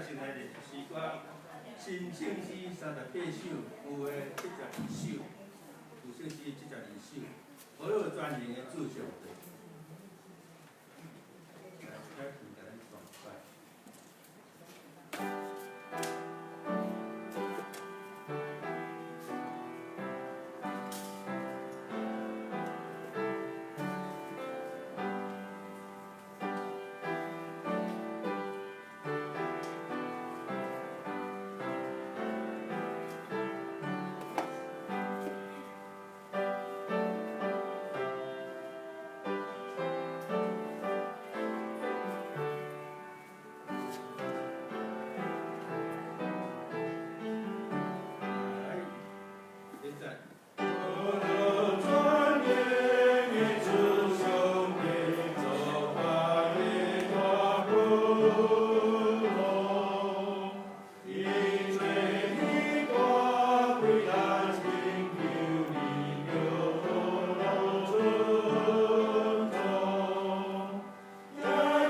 先來的詩歌，新聖詩38首，舊的72首，舊聖詩72首，呵樂全能的主上帝。來，開始共咱崇拜。來，現在。呵樂全能的主上帝，造化的大君王，伊做你大貴來拯救你，叫呵樂尊崇。耶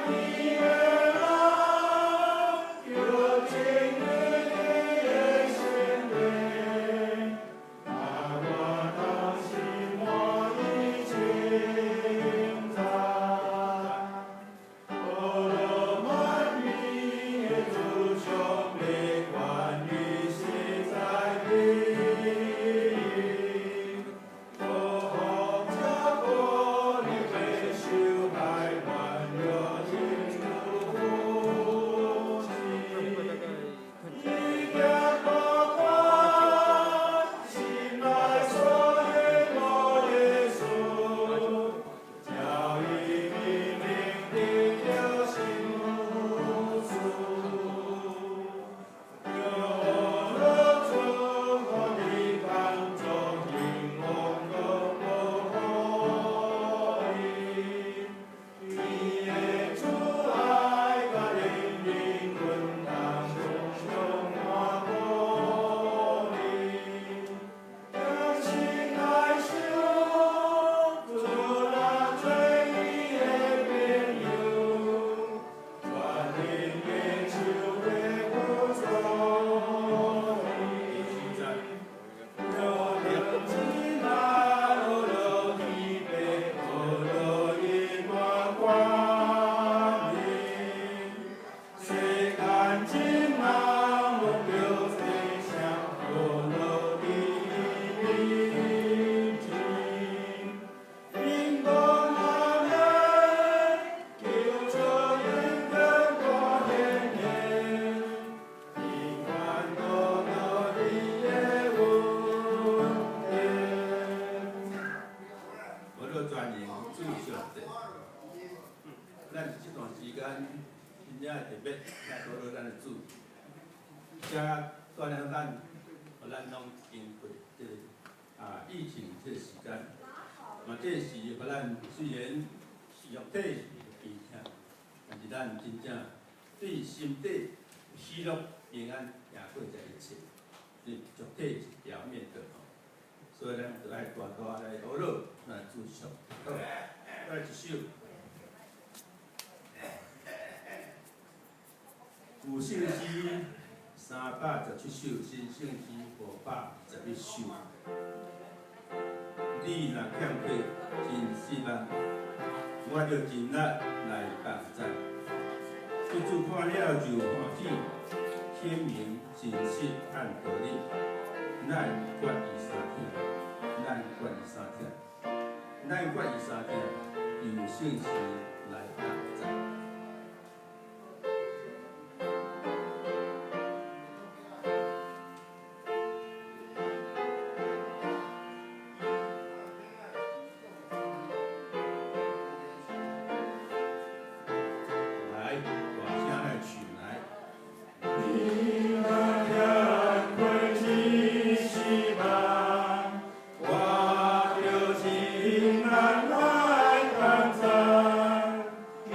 伊的人，叫敬畏的聖殿，啊，我當心滿意稱讚。呵樂滿面的主上帝，權力實在第一。祝福這可能的受害，願了因主扶持。伊行過關，心內所喜樂的事，叫伊明明得著幸福。叫呵樂祝福的幫助，興旺國無可伊。伊的慈愛佮憐憫，阮當常常看顧你。將心來想，主若做伊的朋友，全能的手會扶助伊。叫人來呵樂天父，呵樂永遠權柄。世間眾人攏著齊聲呵樂佇伊面前。平安阿門，求主永遠大顯現，平安樂樂你的恩典。呵樂全能主上帝，咱這段時間真正特別來呵樂咱的主，遮帶領咱，予咱攏經過這个疫情這个時間，嘛這時予咱雖然是肉體是會驚嚇，但是咱真正對心底喜樂平安贏過這一切，是肉體是表面的吼，所以咱就愛大大來呵樂咱的主上帝。好，來一首。舊聖詩317首，新聖詩521首。你若欠缺真失望，我著盡力來幫贊。這主看了就歡喜，顯明真實按道理。咱決意相疼，咱決意相疼，咱決意相疼，用聖詩來幫贊。來，大聲來唱來。你若欠缺真失望，我著盡力來幫贊。求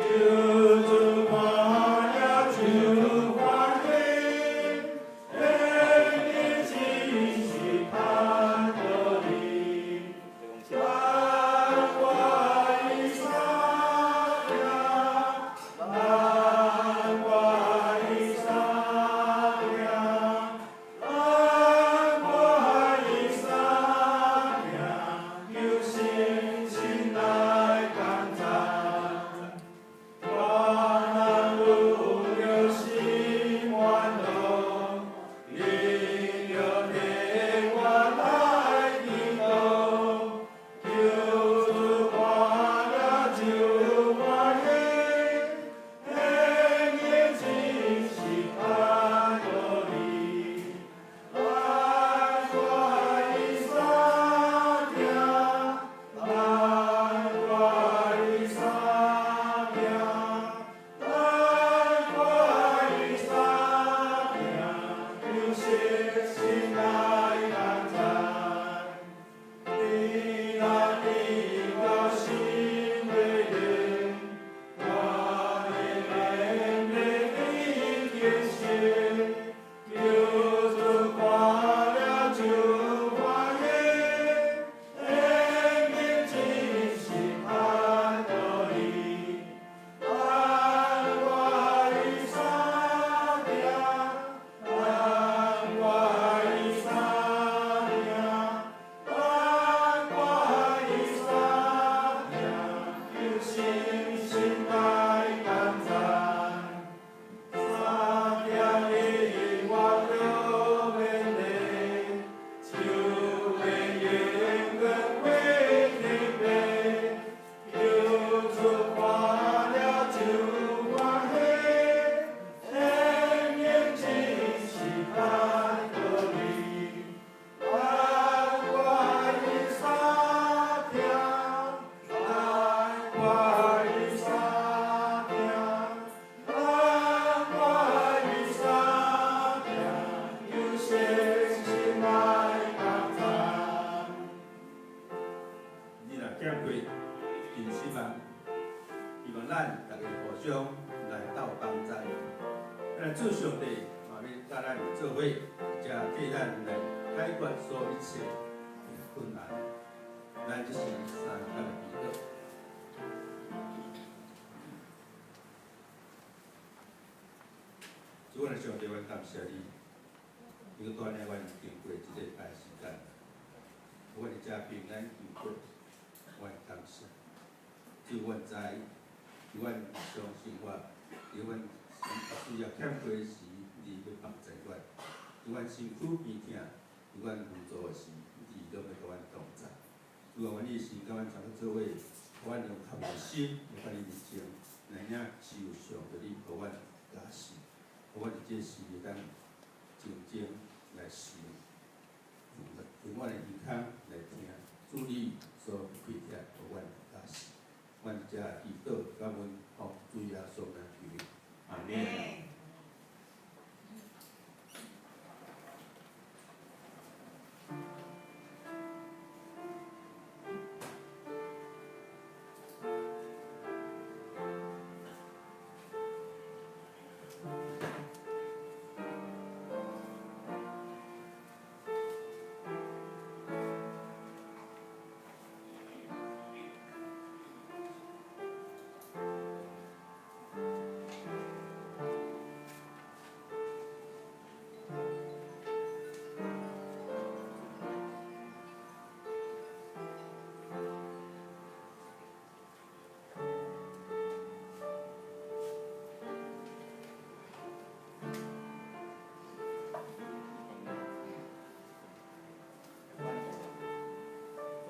咱主上帝嘛欲佮咱做伙，才替咱來解決所有一切的困難。咱這是三工的祈禱。主，阮的上帝，阮感謝你，你閣帶領阮經過這禮拜時間，阮佇遮平安度過，阮感謝。主，阮知，佇阮日常生活，佇阮需要欠缺時，你欲幫助阮；佇阮身軀病疼，佇阮無助的時，你攏欲佮阮同在。主啊，願你時佮阮相做伙，予阮用較無心來佮你面前，來領受上帝你予阮教示，予阮佇這時會當靜靜來想，用阮的耳孔來聽主你所開啟予阮教示。阮佇遮祈禱，感恩奉主耶穌名求，阿們。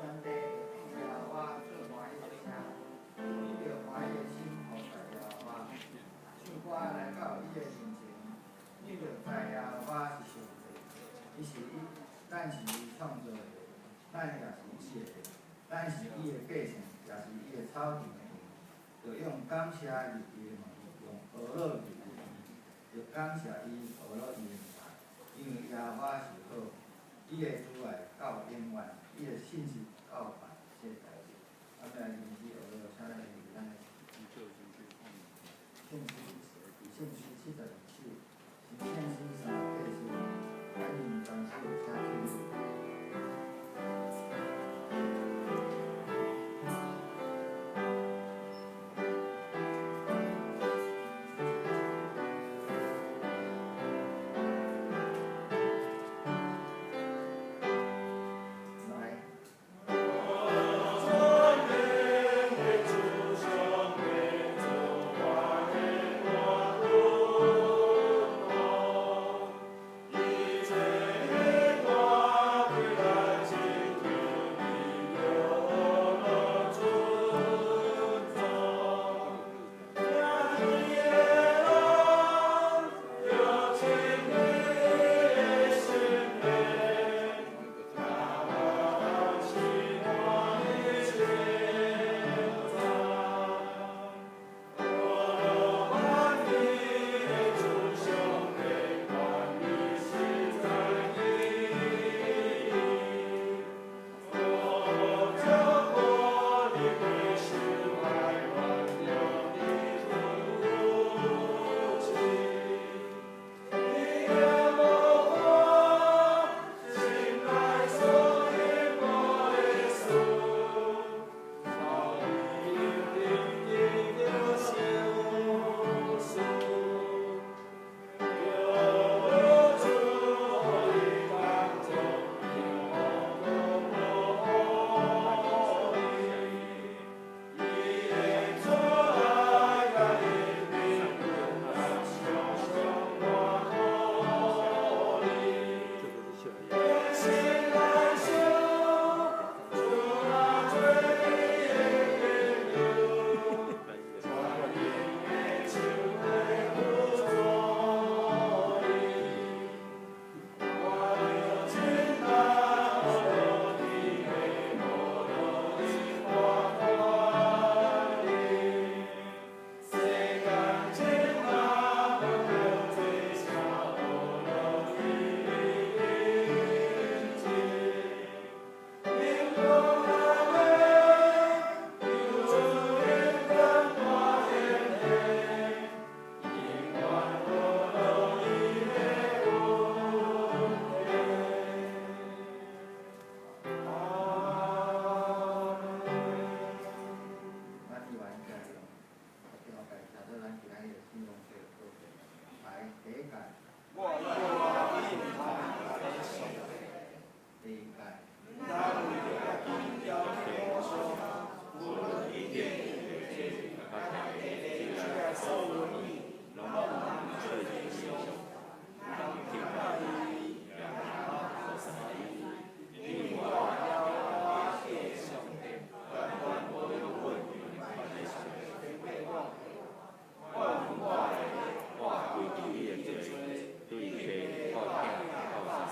全地耶和華做歡喜的聲，你著歡喜的心服侍耶和華，唱歌來到伊的面前。你著知耶和華是上帝，伊是伊，咱是伊創造的，咱也是伊的，咱是伊的百姓，也是伊的草場的羊。著用感謝入伊的門，用歌樂入伊的院，著感謝伊，呵咾伊的名，因為耶和華是好，伊的慈愛到永遠，伊的信實到萬世代。啊，欲來認識呵咾，請咱來認咱的聖詩，聖詩72首，是聖詩384，愛認全首，請起立。來。全能的主上帝，做我的大墩。第一擺。對爸到囝到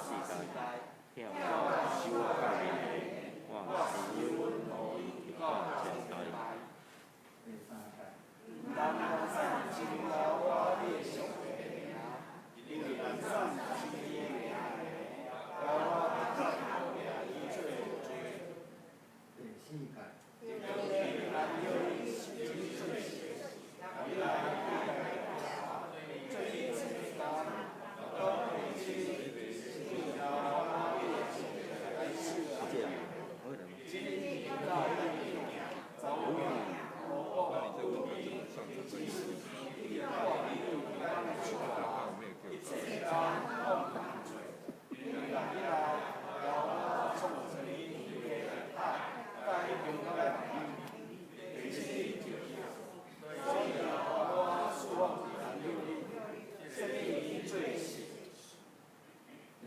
十四代，疼我守我誡命的，我施恩予伊直到千代。第三擺。第四擺。第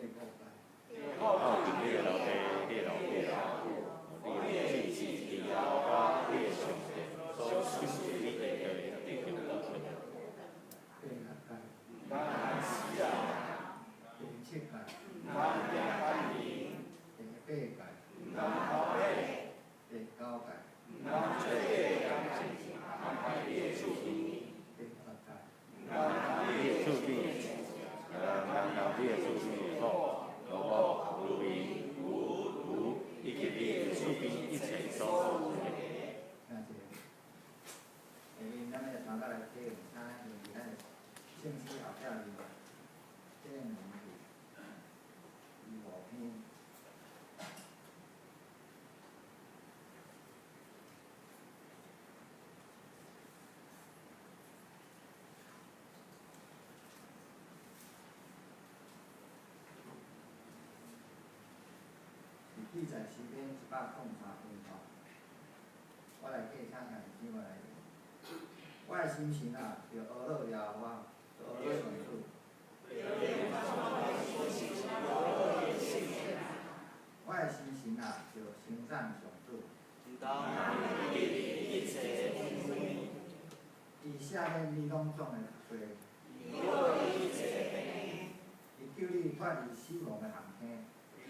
五擺。孝敬你的老爸，你的老母，予你的子嗣伫耶和華你的上帝所賞賜你的地得著福分。第六擺。第七擺。第八擺。第九擺。第十擺。你的厝邊，人人你的厝邊的某、羅卜、流便、牛、驢，以及你的厝邊一切所有的。聽者，下面咱來三個來體會，請因為咱的聖詩後壁面這個文字，伊五篇。是記載詩篇103篇吼。我來記，請兄弟姊妹來念。我的心神啊，著呵咾耶和華，著呵咾上主。我的心神啊，著稱讚上主。伊赦免你攏總的罪。伊救你脫離死亡的陷坑。伊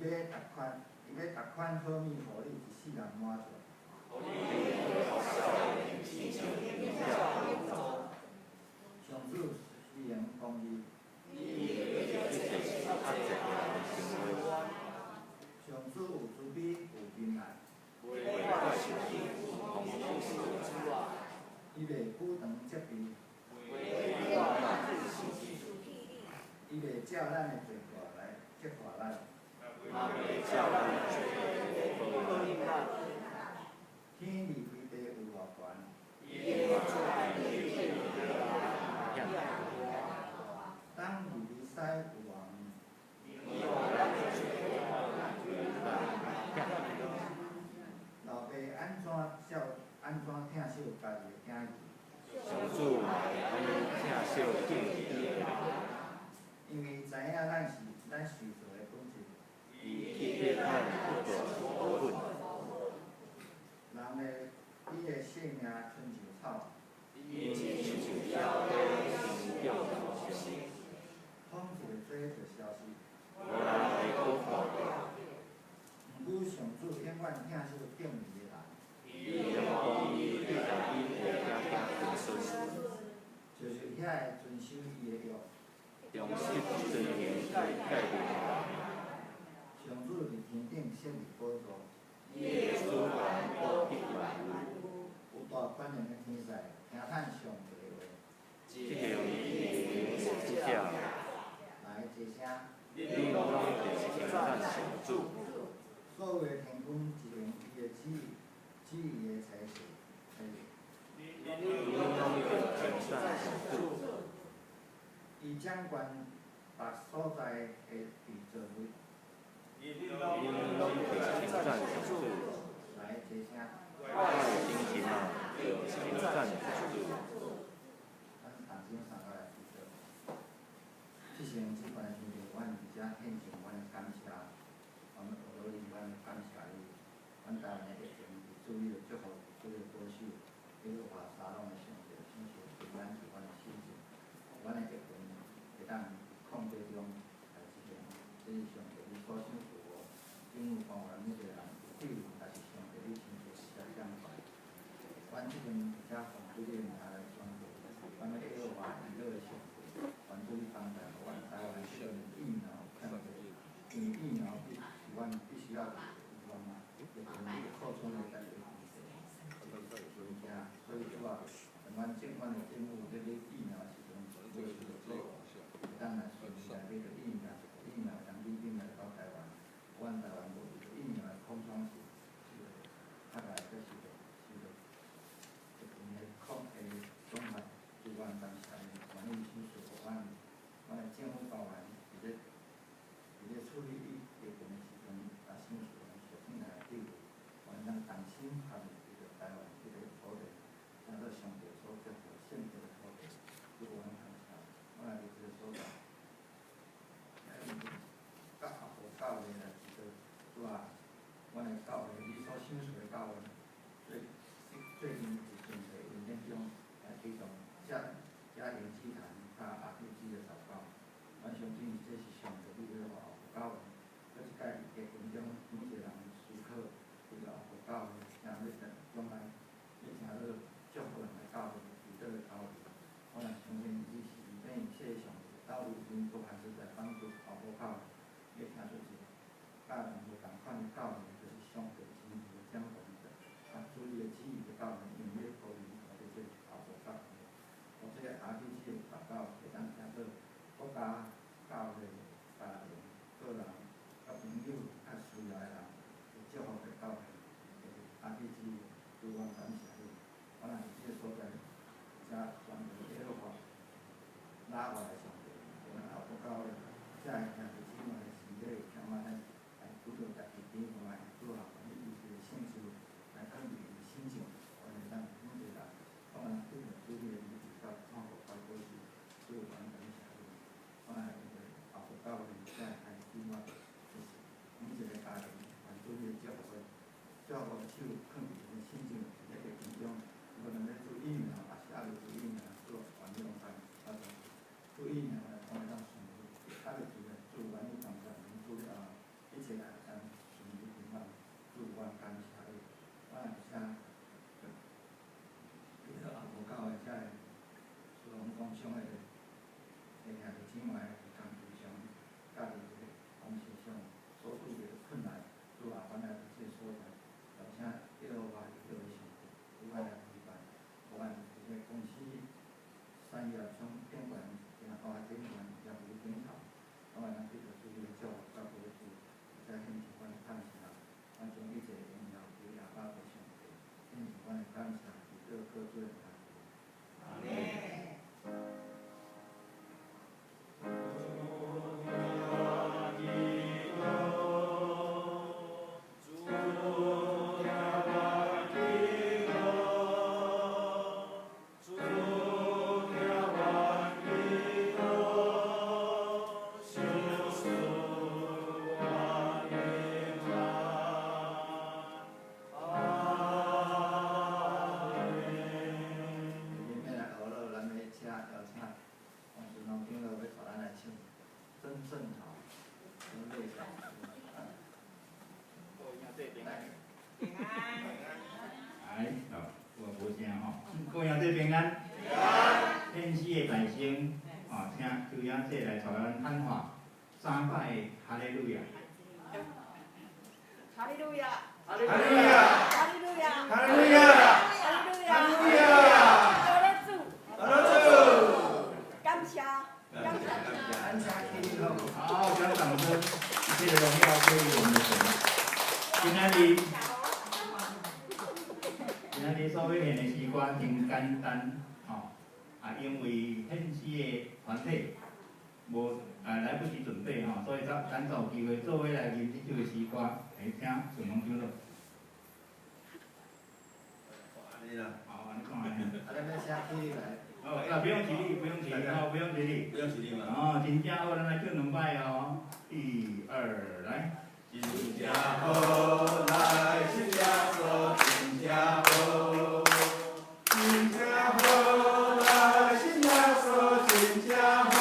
欲逐款好物予你，一世人滿足。上主施行公義。上主有慈悲，有仁愛。伊袂久長責備。伊袂照咱的罪過來責罰咱。天離開地有偌懸？東離開西有偌遠？老爸按怎照按怎疼惜家己的囝兒？上主嘛會按呢疼惜敬畏伊的人。因為知影咱是咱受造的本質。伊記得咱不過是糊粉。人的伊的性命親像草。𪜶親像草咧生長路上。風一个吹就消失。無人會閣看著。毋過上主永遠疼惜敬畏伊的人。伊用公義對待𪜶的囝囝孫孫。就是遐个遵守伊的約。忠實遵行伊誡命的人。上主佇天頂設立寶座。伊的子源保庇萬有。有大權能的天使聽嘆上帝的話。這項伊的使者。來齊聲。恁攏著稱讚上主。所有的天軍執行伊的旨意，旨意的差事。恁攏著伊掌權別所在的被造物。𪜶攏稱讚上主。來，齊聲。我的心情啊，著稱讚上主。咱同心三個來祈禱。至聖至懸的上帝，阮佇遮獻上阮的感謝，阮學你，阮感謝你。阮台灣的疫情是主你的祝福，主你的保守，耶和華沙龍的上帝，賞賜平安佇阮的心中，阮的疫情會當控制中來執行，這是上帝你所賞賜予政府官員每一個人有責任，但是上帝你親自佇遮掌權。阮這陣佇遮奉主你的名來宣告，阮欲耶和華以勒的上帝，願主你幫助阮台灣這個疫苗有欠缺，因為疫苗必是阮必須要的地方嘛，疫情你擴充的家己的物件，所以主啊，阮政府咧買疫苗的時陣，無受著阻礙，會當來順利來買著疫苗，疫苗會當引進來到台灣，阮台灣無疫苗的空窗期，較來閣受著疫情的控的損害，主阮感謝你，願你賞賜予阮，阮的政府官員佇咧處理疫情的時陣，也賞賜阮上起來的智慧，阮當同心合意佇著台灣這個土地，成做上帝所祝福聖潔的土地，主阮感謝，我來佇這個所在，佮阿婆教會來祈禱，主啊，阮的教會，你所賞賜的教會，最近佇真濟恩典中來推動家庭祭壇佮 RPG 的禱告，阮相信這是上帝你欲予阿婆教會，閣一擺佇疫情中每一個人思考，為著阿婆教會，誠欲將來欲成做祝福人的教會，祈禱的教會，我若相信你是變一切上帝，到如今都還是在幫助阿婆教會，欲聽出一個佮人無仝款的教會，就是上帝親自掌權的，啊，主你的旨意的教會，因為你保佑佇這個阿婆教會，予這個 RPG 的禱告會當聽做國家、教會、家庭、個人、佮朋友較需要的人，有祝福的教會，就是 RPG，主阮感謝你，我若佇這個所在，遮宣告耶和華拉華的上帝，阮阿婆教會，遮的兄弟姊妹身體有欠安尼，來拄著家己變化，主啊，願你以這個聖旨來放佇𪜶的心中，阮會當每一個人，我若得著主你的醫治佮祝福佮保守，主阮感謝你。我若因為阿婆教會遮的兄弟姊妹，就是每一個家庭，願主你的祝福，祝福的手放佇𪜶的心中，佇咧疫情中，無論咧做疫苗，抑是猶未做疫苗，主願你攏幫幫助。做疫苗的，講會當順利；猶未做的，主願你幫助𪜶做了後，一切會當順利平安。主阮感謝你，我若遮，佇咧阿婆教會遮的蘇龍工商的兄弟姊妹佇工地上，佮佇這個工事上所拄著的困難，主啊，阮來佇這個所在，邀請耶和華以勒的上帝，與阮來陪伴，予阮佇這個公司產業上頂懸，誠大的頂懸業務頂頭，我會當得著主你的祝福佮保守，才獻上阮的感謝，阮將一切榮耀歸阿爸父上帝，獻上阮的感謝，祈禱靠主的名求。阿們。主聽我祈禱，主聽我祈禱，賞賜我平安。阿們。下面來學了，咱欲請邀請王俊龍長老欲帶咱來唱《真正好》，真理想。來。哎，哦，我無聲吼，各位兄弟平安。天使的大聲，哦，請邱雅姐來帶咱喊話三擺哈利路亞。哈利路亞！哈利路亞！哈利路亞！哈利路亞！哈利路亞！哈利路亞！多謝主！多謝主！感謝，感謝。感謝天父。好，將掌聲，一切的榮耀歸於我們的神。今仔日所欲獻的詩歌真簡單，吼，啊，因為獻詩的團體。無啊來不及準備吼，所以咱咱就有機會做伙來吟這首詩歌，來請順峰長老。按呢啦。好，按呢講來。啊，咱欲請起立來。哦，啊，不用起立，不用起立，哦，不用起立。不用起立嘛。哦，真正好，咱來唱兩擺哦。一、二，來。真正好，來信耶穌，真正好。真正好，來信耶穌，真正好。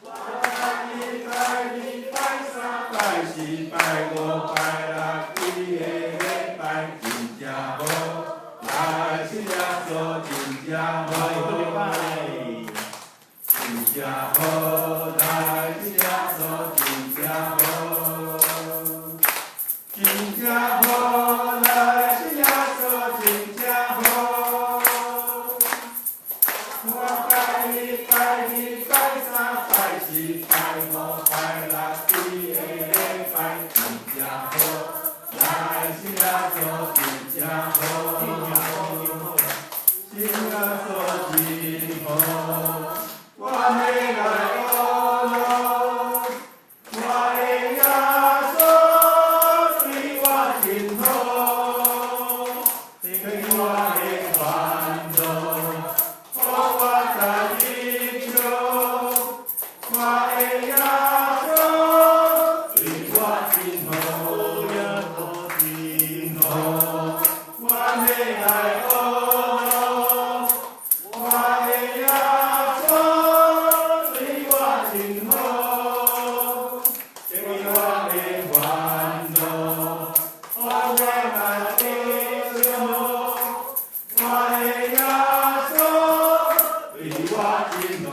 我拜一拜二拜三拜四拜五拜六，規个禮拜真正好，來信耶穌，真正好。真正好，來信耶穌，真正好。真正好，來信耶穌，真正好。我拜一拜二拜三拜四拜五拜六，規个禮拜真正好，來信耶穌，真正好。信耶穌真好，我欲來學咯，我的耶穌對我真好，斷我的煩惱，予我知笑。我的耶穌對我真好，耶穌真好，我欲來學咯，我的耶穌對我真好，斷我的煩惱，予我來笑。我的耶穌對我真好。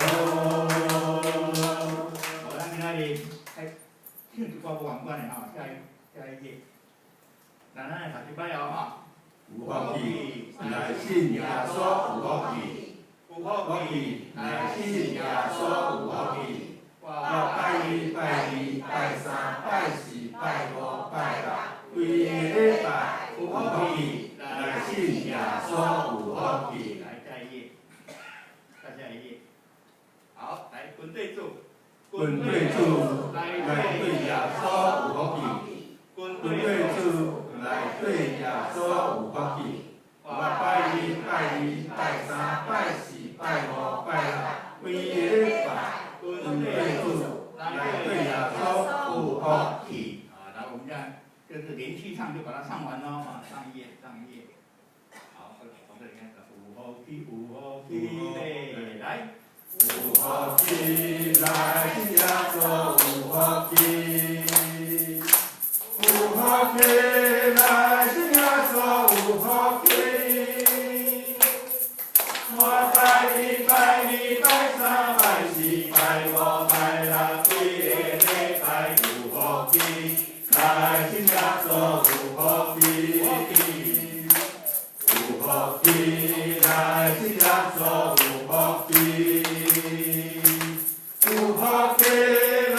好，咱今仔日愛唱一寡無仝款的吼，下一下一頁。咱來讀一擺哦，吼。有福氣，來信耶穌有福氣，有福福氣來信耶穌有福氣。我我拜一拜二拜三拜四拜五拜六，規个禮拜有福氣，來信耶穌有福氣。來下一頁，再下一頁。好，來軍隊主，軍隊主來來對耶穌有福氣，軍軍隊主來對耶穌有福氣。我拜一拜二拜三拜四拜五拜六，規个禮拜軍隊主來對耶穌有福氣。啊，來我們這樣就是連續唱就把它唱完咯，啊，上一頁，上一頁。好，從這裡開始，有福氣，有福氣嘞，來。有福氣來信耶穌有福氣，有福氣來信耶穌有福氣。我拜一拜二拜三拜四拜五拜六，規个禮拜有福氣，來信耶穌有福氣，有福氣來信耶穌有福氣。有福氣來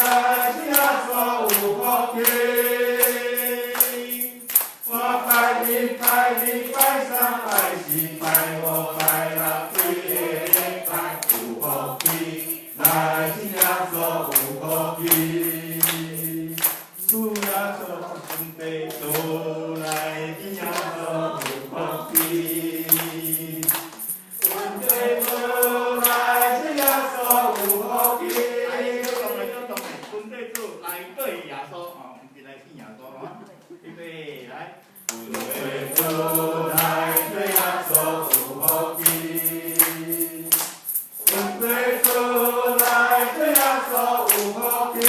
信耶穌有福氣。我拜一拜二拜三拜四拜五拜六，規个禮拜有福氣，來信耶穌有福氣。主耶穌軍隊主來信耶穌有福氣。軍隊主來信耶穌有福氣。來，動來動來，軍隊主來對耶穌，哦，毋是來信耶穌哦。預備來。軍隊主來對耶穌有福氣。軍隊主來對耶穌有福氣。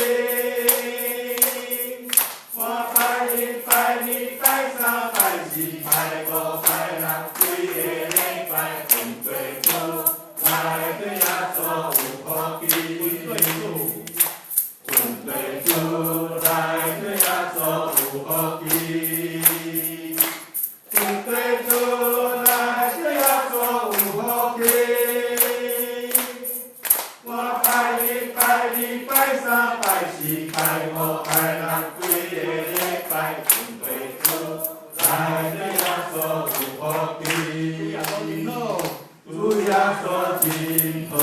我拜一拜二拜三拜四拜五拜六，規个禮拜軍隊主來對耶穌有福氣。軍隊主，軍隊主來對耶穌有福氣。軍隊主來對耶穌有福氣。我拜一拜二拜三拜四拜五拜六，規个禮拜軍隊主來對耶穌有福氣。主耶穌真好，主耶穌真好。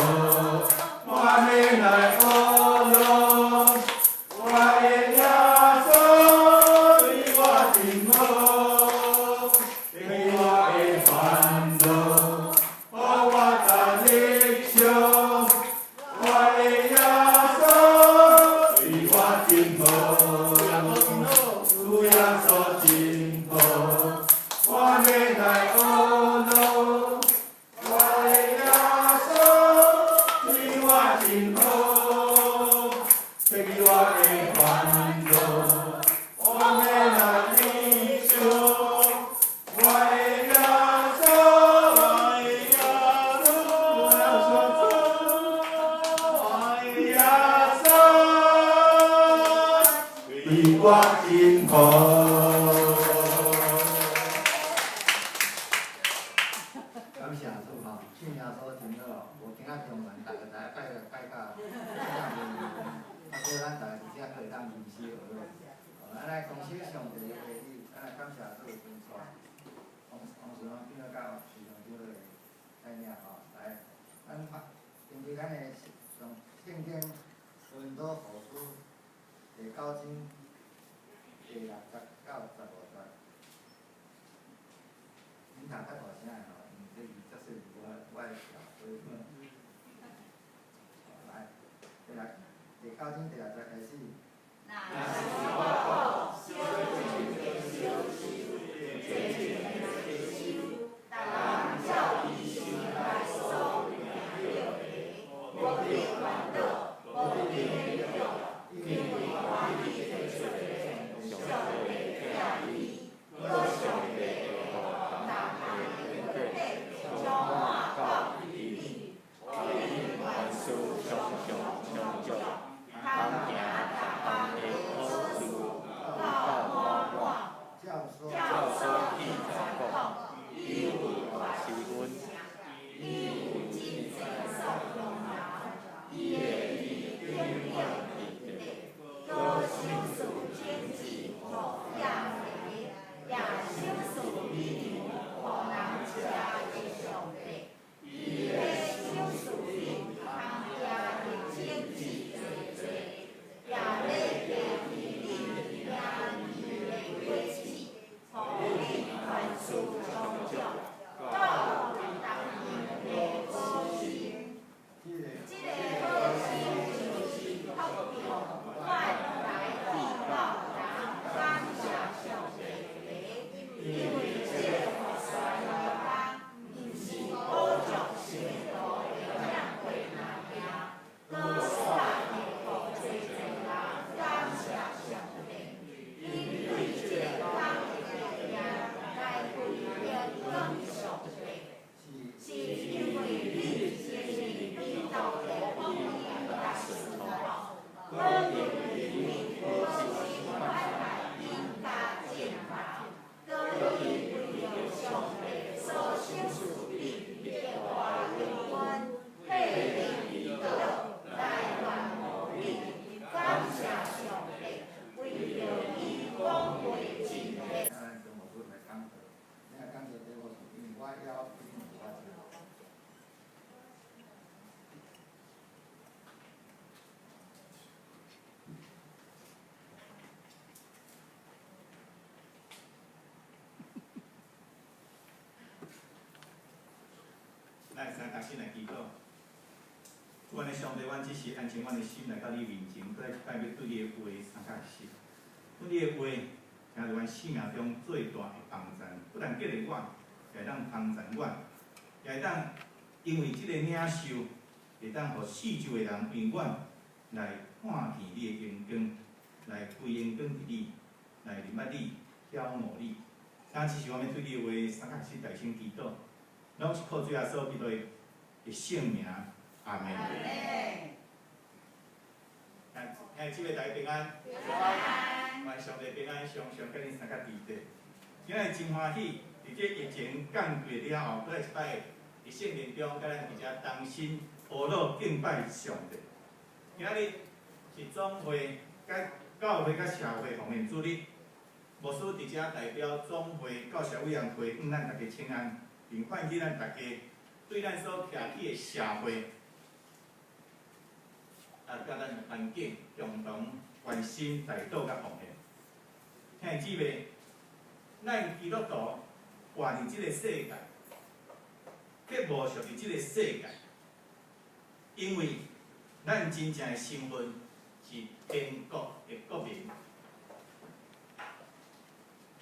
我真好。感謝主吼，信耶穌真好，無聽啊中文，逐个來拜拜到這樣啊，所以咱逐个佇遮可以當認識學咯。咱來恭喜上帝的話語，咱來感謝主的恩賜。王王順長長甲徐長長的帶領吼，來，咱根據咱的上聖經哥林多後書第九章第六節到十五節。恁讀較大聲的吼，因為這字遮細字，我會曉，所以。來，第六第九章第六節開始。若是我講，小一个小樹，這一个樹，逐人照伊想來所定著的，無得絆倒，無得影響，因為歡喜提出的，上帝疼伊，閣上帝會予逐項的肉體充滿到伊裡，予恁凡事常常充足，通行逐項的好事，到滿滿。照所照所記載講，伊有大施恩，伊有真濟所榮耀，伊的義永遠佇地，閣賞賜種子予野地，也賞賜米糧予人食的上帝，伊欲賞賜恁通行的種子濟濟，也欲加添恁行義的果子，予恁凡事充足，到有當用的好心。這个這个好心就是託著我來禱告人感謝上帝的，因為這个服侍的工，毋是保障聖徒的教會爾爾，閣煞會予濟濟人感謝上帝，因對這个工的定來歸榮光上帝。是是因為恁相信基督的福音來傳道，閣因為恁好心款待恁家眾人，閣因為著上帝所賞賜恁格外的恩，替恁祈禱來戀慕恁，感謝上帝，為著伊講話真理。咱中牧師來講道，你若講道題目是因為我枵，你予我食。咱會使同心來祈禱。主，阮的上帝，阮只是按照阮的心來到你面前，閣來一擺欲對你的話相較熟。阮你的話，成為阮生命中最大的幫贊，不但激勵我，也會當幫贊阮，也會當因為這个領受，會當予四周的人因阮來看見你的榮光，來歸榮光佇你，來認捌你，曉慕你。今只是我欲對你的話相較實大聲祈禱，攏是靠主耶穌基督的聖名，阿門。兄弟姊妹大家平安，願上帝平安，常常佮恁相佮佇底。今日真歡喜，佇這疫情降過了後，閣來一擺佇聖殿中，佮咱佇遮同心學樂敬拜上帝。今日是總會佮教會佮社會奉獻主日，牧師佇遮代表總會教社委員會向咱大家請安，並喚起咱大家對咱所徛起的社會，啊，佮咱的環境共同關心、代禱佮奉獻。兄弟姊妹，咱基督徒活佇這个世界，卻無屬於這个世界，因為咱真正的身份是天國的國民，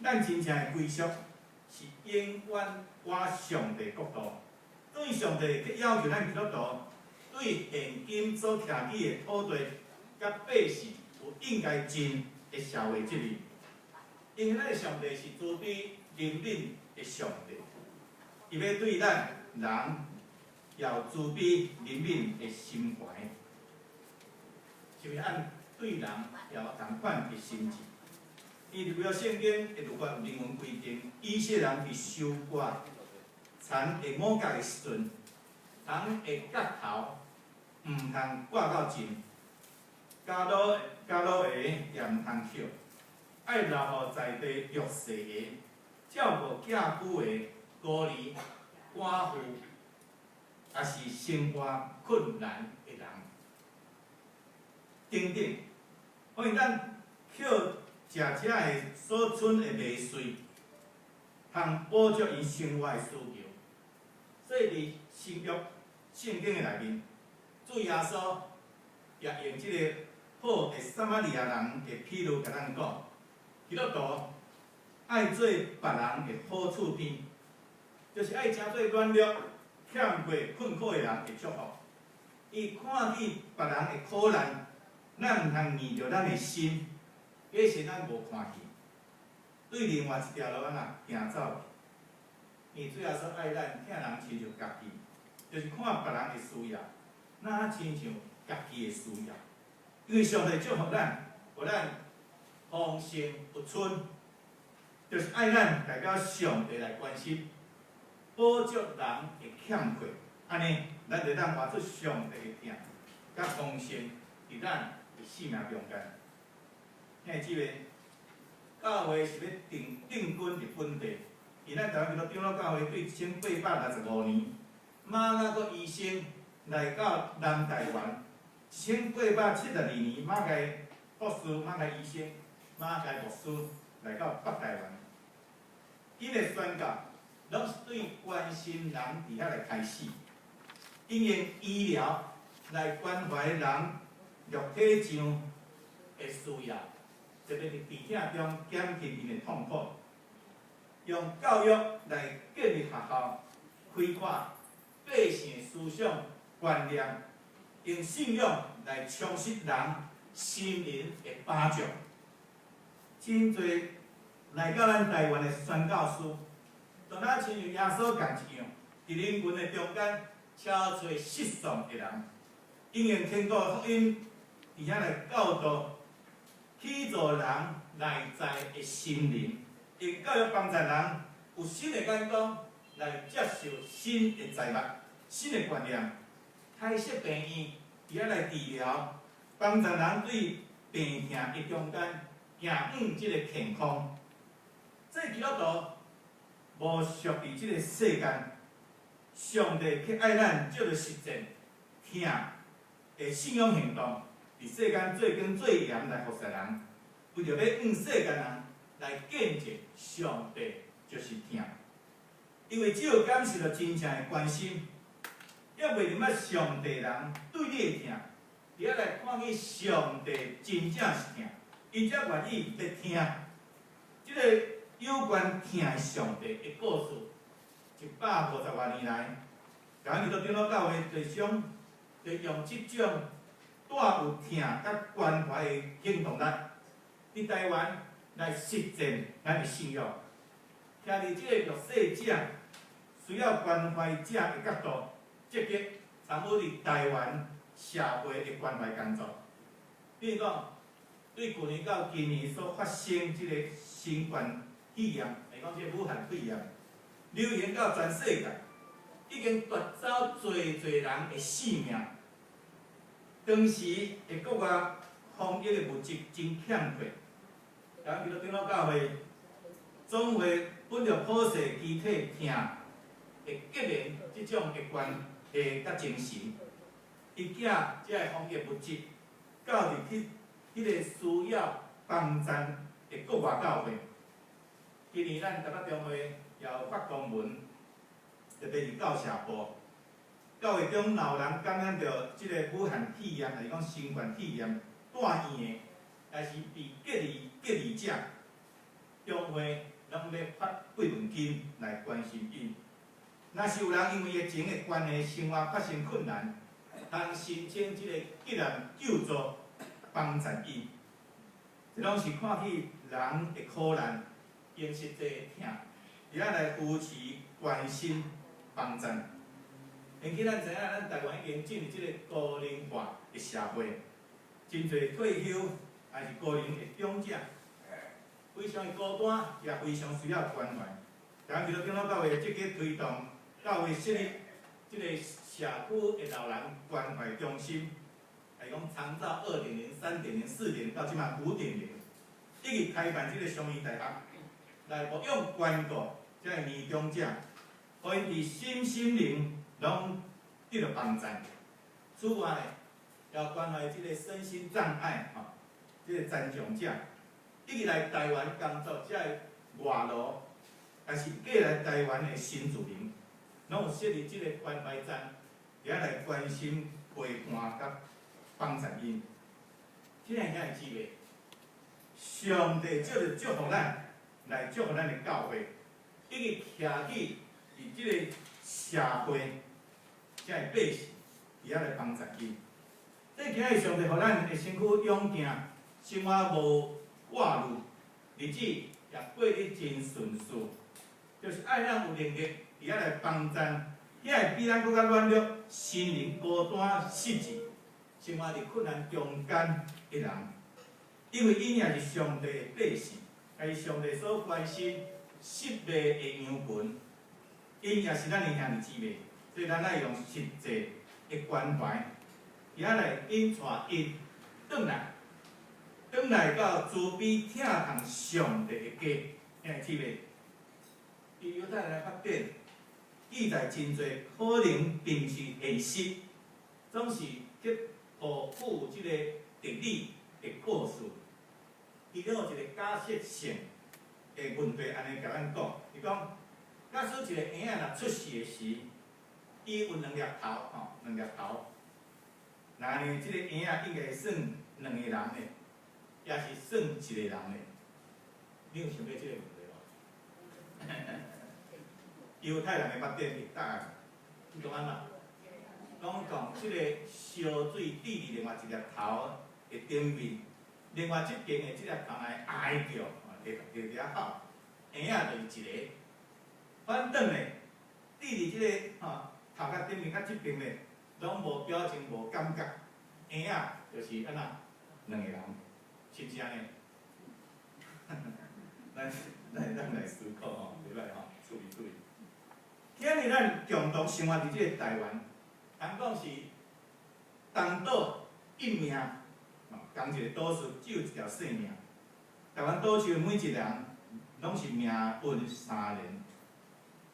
咱真正的歸屬是永遠活上帝國度。對上帝去要求咱基督徒對現今所徛起的土地佮百姓有應該盡的社會責任。因為咱的上帝是慈悲憐憫的上帝，伊欲對咱人也有慈悲憐憫的心懷，是毋是按對人也有仝款的心志？伊伫旧約聖經的律法有明文規定，以色列人佇收割田的五穀的時陣，蟲的角頭毋通割到盡，加滷的也毋通捡，愛留予在地弱勢的、照顧寄居的孤兒、寡婦，抑是生活困難的人，等等。所以咱捡食者的所剩的麥穗，通補足𪜶生活的需求。所以佇新約聖經的內面，主耶穌也用這个好的撒瑪利亞人的譬喻，共咱講：基督徒愛做別人的好厝邊，就是愛成做軟弱、欠缺、困苦的人的祝福。伊看見別人的苦難，咱毋通硬著咱的心，假使咱無看見，對另外一條路按怎行走去。因為主耶穌愛咱，疼人親像家己，就是看別人的需要，若親像家己的需要。因為上帝祝福咱，予咱豐盛有剩，就是愛咱代表上帝來關心，補足人的欠缺，按呢，咱就當活出上帝的疼，佮豐盛佇咱的生命中間。兄弟姊妹，教會是欲定定根佇本地。以咱台灣基督長老教會對1865年，馬雅各醫生來到南台灣，1872年，馬偕博士、馬偕醫生、馬偕牧師來到北台灣。𪜶的宣教，攏是對關心人佇遐來開始，𪜶用醫療來關懷人肉體上的需要，特別佇病痛中減輕𪜶的痛苦。用教育來建立學校，開闊百姓的思想觀念，用信仰來充實人心靈的飽足。真濟來到咱台灣的宣教師，就若親像耶穌仝一樣，佇人群的中間敲揣失喪的人，𪜶用天國福音佇遐來教導，起造人內在的心靈。用教育幫助人有新的眼光來接受新的財物、新的觀念，開設病院，佇遐來治療，幫助人對病痛的中間行向這个健康。這基督徒無屬佇這个世間，上帝卻愛咱藉著實踐疼的信仰行動，佇世間做光做鹽來服侍人，為著欲向世間人來見證上帝就是疼，因為只有感受著真正的關心，猶未毋捌上帝人對你的疼，佇遐來看見上帝真正是疼，𪜶才願意欲聽這个有關疼的上帝的故事。150多年來，台灣基督長老教會就想就用這種帶有疼佮關懷的行動力，佇台灣來實踐咱的信仰。徛佇這个弱勢者需要關懷者的角度，積極參與佇台灣社會的關懷工作。比如講，對舊年到今年所發生這个新冠肺炎，來講這个武漢肺炎，流行到全世界，已經奪走濟濟人的性命。當時的國外防疫的物資真欠缺，台灣基督長老教會總會本著普世肢體疼的結連這種的關係佮精神，伊寄這个防疫物資到佇去彼个需要幫贊的國外教會。今年咱台北中會也有發公文，特別是教社部，教會中若有人感染著這个武漢肺炎，抑是講新冠肺炎住院的，抑是被隔離者，中會攏欲發慰問金來關心𪜶。若是有人因為疫情的關係，生活發生困難，通申請這个急難救助幫助𪜶。這攏是看起人的苦難，用實際的疼，佇遐來扶持、關心、幫贊。因為咱知影，咱台灣已經進入這个高齡化的社會，真濟退休抑是高齡的長者，非常的孤單，也非常需要關懷。台灣基督長老教會積極推動教會設立這個社區的老人關懷中心，來講長照2.0、3.0、4.0到這馬5.0，以及開辦這個相宜大學，來牧養關顧這个年長者，予𪜶佇身心靈攏得著幫助。此外，也關懷這個身心障礙吼，這個殘障者，以及來台灣工作這个外勞，抑是過來台灣的新住民，攏有設立這個關懷站，佇遐來關心、陪伴佮幫助𪜶。親愛兄弟姊妹，上帝藉著祝福咱，來祝福咱的教會，以及徛起佇這個社會，這个百姓，佇遐來幫助𪜶。這今日上帝予咱的身軀勇健，生活無掛慮，日子也過得真順遂，就是愛咱有能力佇遐來幫贊，遐會比咱閣較軟弱、心靈孤單、失志、生活佇困難中間的人，因為𪜶也是上帝的百姓，也是上帝所關心失迷的羊群，𪜶也是咱的兄弟姊妹，所以咱愛用實際的關懷，佇遐來引帶𪜶轉來，轉來到慈悲疼痛上帝的家，兄弟姊妹。佇猶太人的法典記載真濟，可能並毋是現實，總是去賦予這個哲理的故事。其中有一個假設性的問題，按呢共咱講，伊講，假使一個嬰仔若出世的時，伊有兩粒頭，吼，兩粒頭。那呢，這個嬰仔應該算兩個人的，抑是算一個人的？你有想過這個問題無？猶太人的法典的答案，你講按怎？攏講這個燒水滴佇另外一粒頭的頂面，另外這邊的這粒頭來哀叫，會會佇遐哭，嬰仔就是一個。反轉咧，滴佇這個吼頭殼頂面佮這邊咧，攏無表情、無感覺，嬰仔就是按怎兩個人，是毋是按呢？咱咱咱來思考吼，袂歹吼，趣味趣味。今日咱共同生活佇這個台灣，人講是同島一命，仝一个島嶼只有一條性命。台灣島上每一個人攏是命運相連。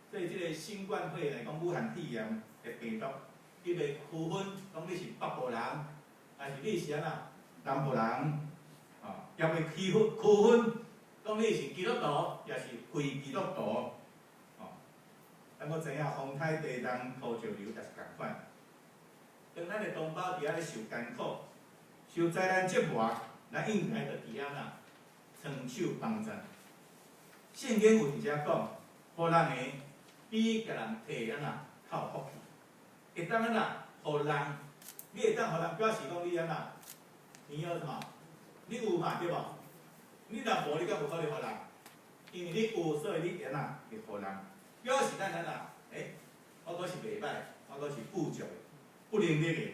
所以這個新冠肺炎來講，武漢肺炎的病毒，伊袂區分講你是北部人，還是你是按怎南部人，哦，也袂區分區分講你是基督徒，抑是非基督徒，哦。咱閣知影風颱地動土石流也是仝款。當咱的同胞佇遐咧受艱苦、受災難折磨，咱應該著佇遐啦，伸手幫贊。聖經有佇遮講，予人的比共人提按怎較有福氣，會當按怎予人，你會當予人表示講你按怎，你有什麼？你有嘛對無？你若無，你敢有可能予人？因為你有，所以你會按怎會予人，表示咱按怎？欸，我閣是袂歹，我閣是富足的，有能力的。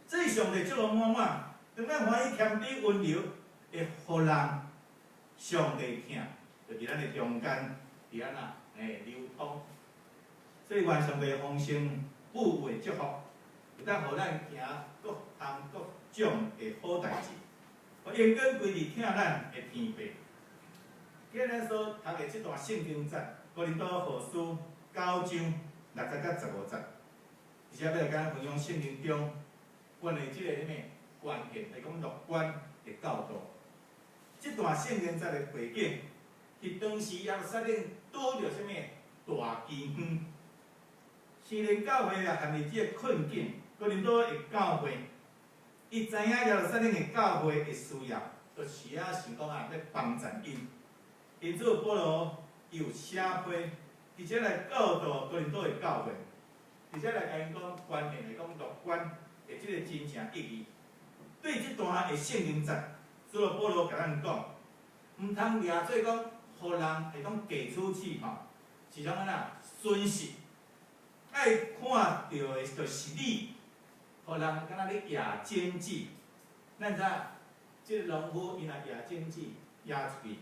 這上帝祝福滿滿，當咱歡喜謙卑溫柔，會予人上帝疼，就佇咱的中間，佇按怎？欸，流通。所以願上帝豐盛富有的祝福，會當予咱行各項各種的好代誌，予永遠歸佇疼咱的天父。今日咱所讀的這段聖經節，哥林多後書9章6節到15節，而且欲來共咱分享聖經中關於這个啥物關鍵，來講樂觀的教導。這段聖經節的背景，是當時耶路撒冷拄著啥物大饑荒，聖靈教會也陷入這个困境。哥林多的教會，伊知影耶路撒冷的教會的需要，就時仔想講啊，欲幫贊𪜶。因此，保羅伊有寫批，而且來教導哥林多的教會，而且來共𪜶講關鍵來講樂觀的這個真正意義。對這段的聖經節，使徒保羅共咱講，毋通掠做講，予人會當給出去吼，是種按怎損失。愛看著的就是你，予人敢若咧掖種子。咱知影，這個農夫伊若掖種子，掖出去，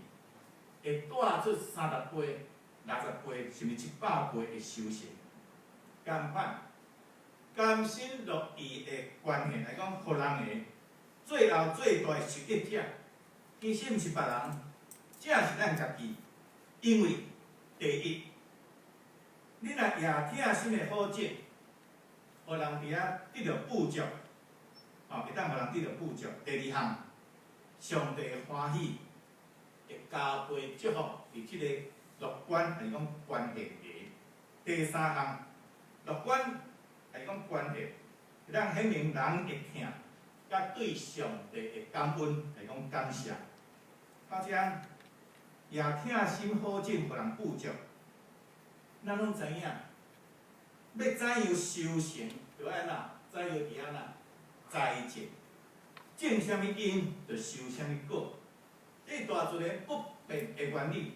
會帶出30倍、60倍，甚至100倍的收成。仝款，甘心樂意的關係來講，予人的最後最大的受益者，其實毋是別人，正是咱家己。因為第一，你若掖疼心的好種，予人佇遐得著富足，吼，會當予人得著富足。第二項，上帝歡喜，會加倍祝福佇這个樂觀，還是講關係的。第三項，樂觀還是講關係，會當顯明人的疼，佮對上帝的感恩，還是講感謝。到這，掖疼心好種，予人富足。咱攏知影，欲怎樣收成，就愛按怎，怎樣佇按怎栽種，種啥物因，就收啥物果。這大自然不變的原理，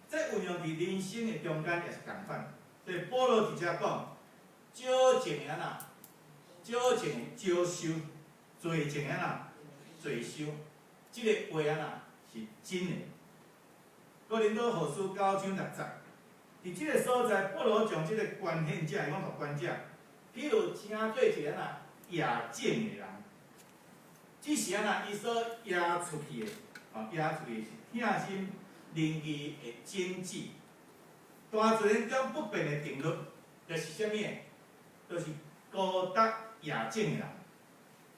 這運用佇人生的中間也是仝款。所以保羅佇遮講，少種的按怎，少種的少收，濟種的按怎，濟收。這个話按怎是真的。哥林多後書9章6節，佇這个所在，保羅將這个捐獻者，講樂觀者，比如稱做一個按怎掖種的人，只是按怎伊所掖出去的，吼，掖出去的是疼心仁義的種子。大自然中不變的定律，就是啥物？就是孤單掖種的人，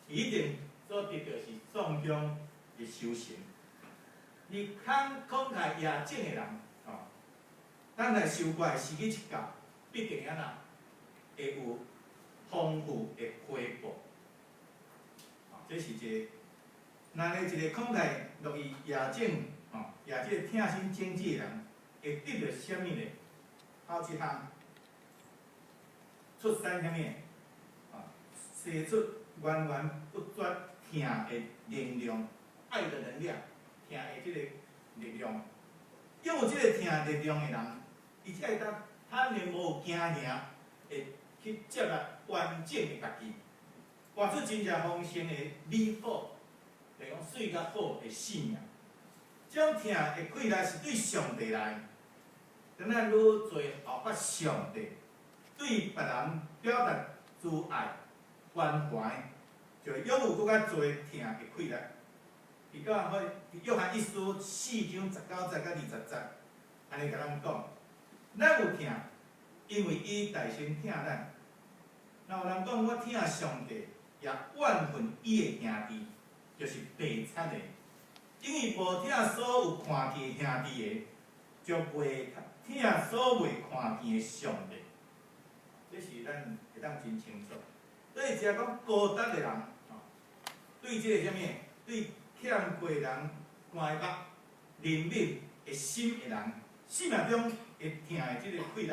一定所得著是壯鄉的收成。而慷慷慨掖種的人，吼，等待收割的時機一到，必定按怎會有豐富的回報。這是一个，若咧一个慷慨樂意掖種，吼，掖這个疼心種子的人，會得著啥物呢？頭一項，出產啥物？啊，生出源源不絕疼的能量，愛的能量，疼的這个力量。擁有這个疼力量的人，伊才會當坦然無驚嚇，會去接納完整的家己，活出真正豐盛的美好，就是講媠佮好的生命。這種疼的氣力是對上帝來，當咱愈濟效法上帝，對別人表達慈愛關懷，就會擁有閣較濟疼的氣力。佇約翰一書4章19節佮20節，按呢共咱講，咱有疼，因為伊代先疼咱。若有人講我疼上帝，也怨恨伊的兄弟，就是白賊的。因為無疼所有看見兄弟的，就袂疼所未看見的上帝。這是咱會當真清楚。所以遮講孤單的人，吼，對這個啥物？對欠缺人關目、憐憫的心的人，生命中會疼的這個氣力，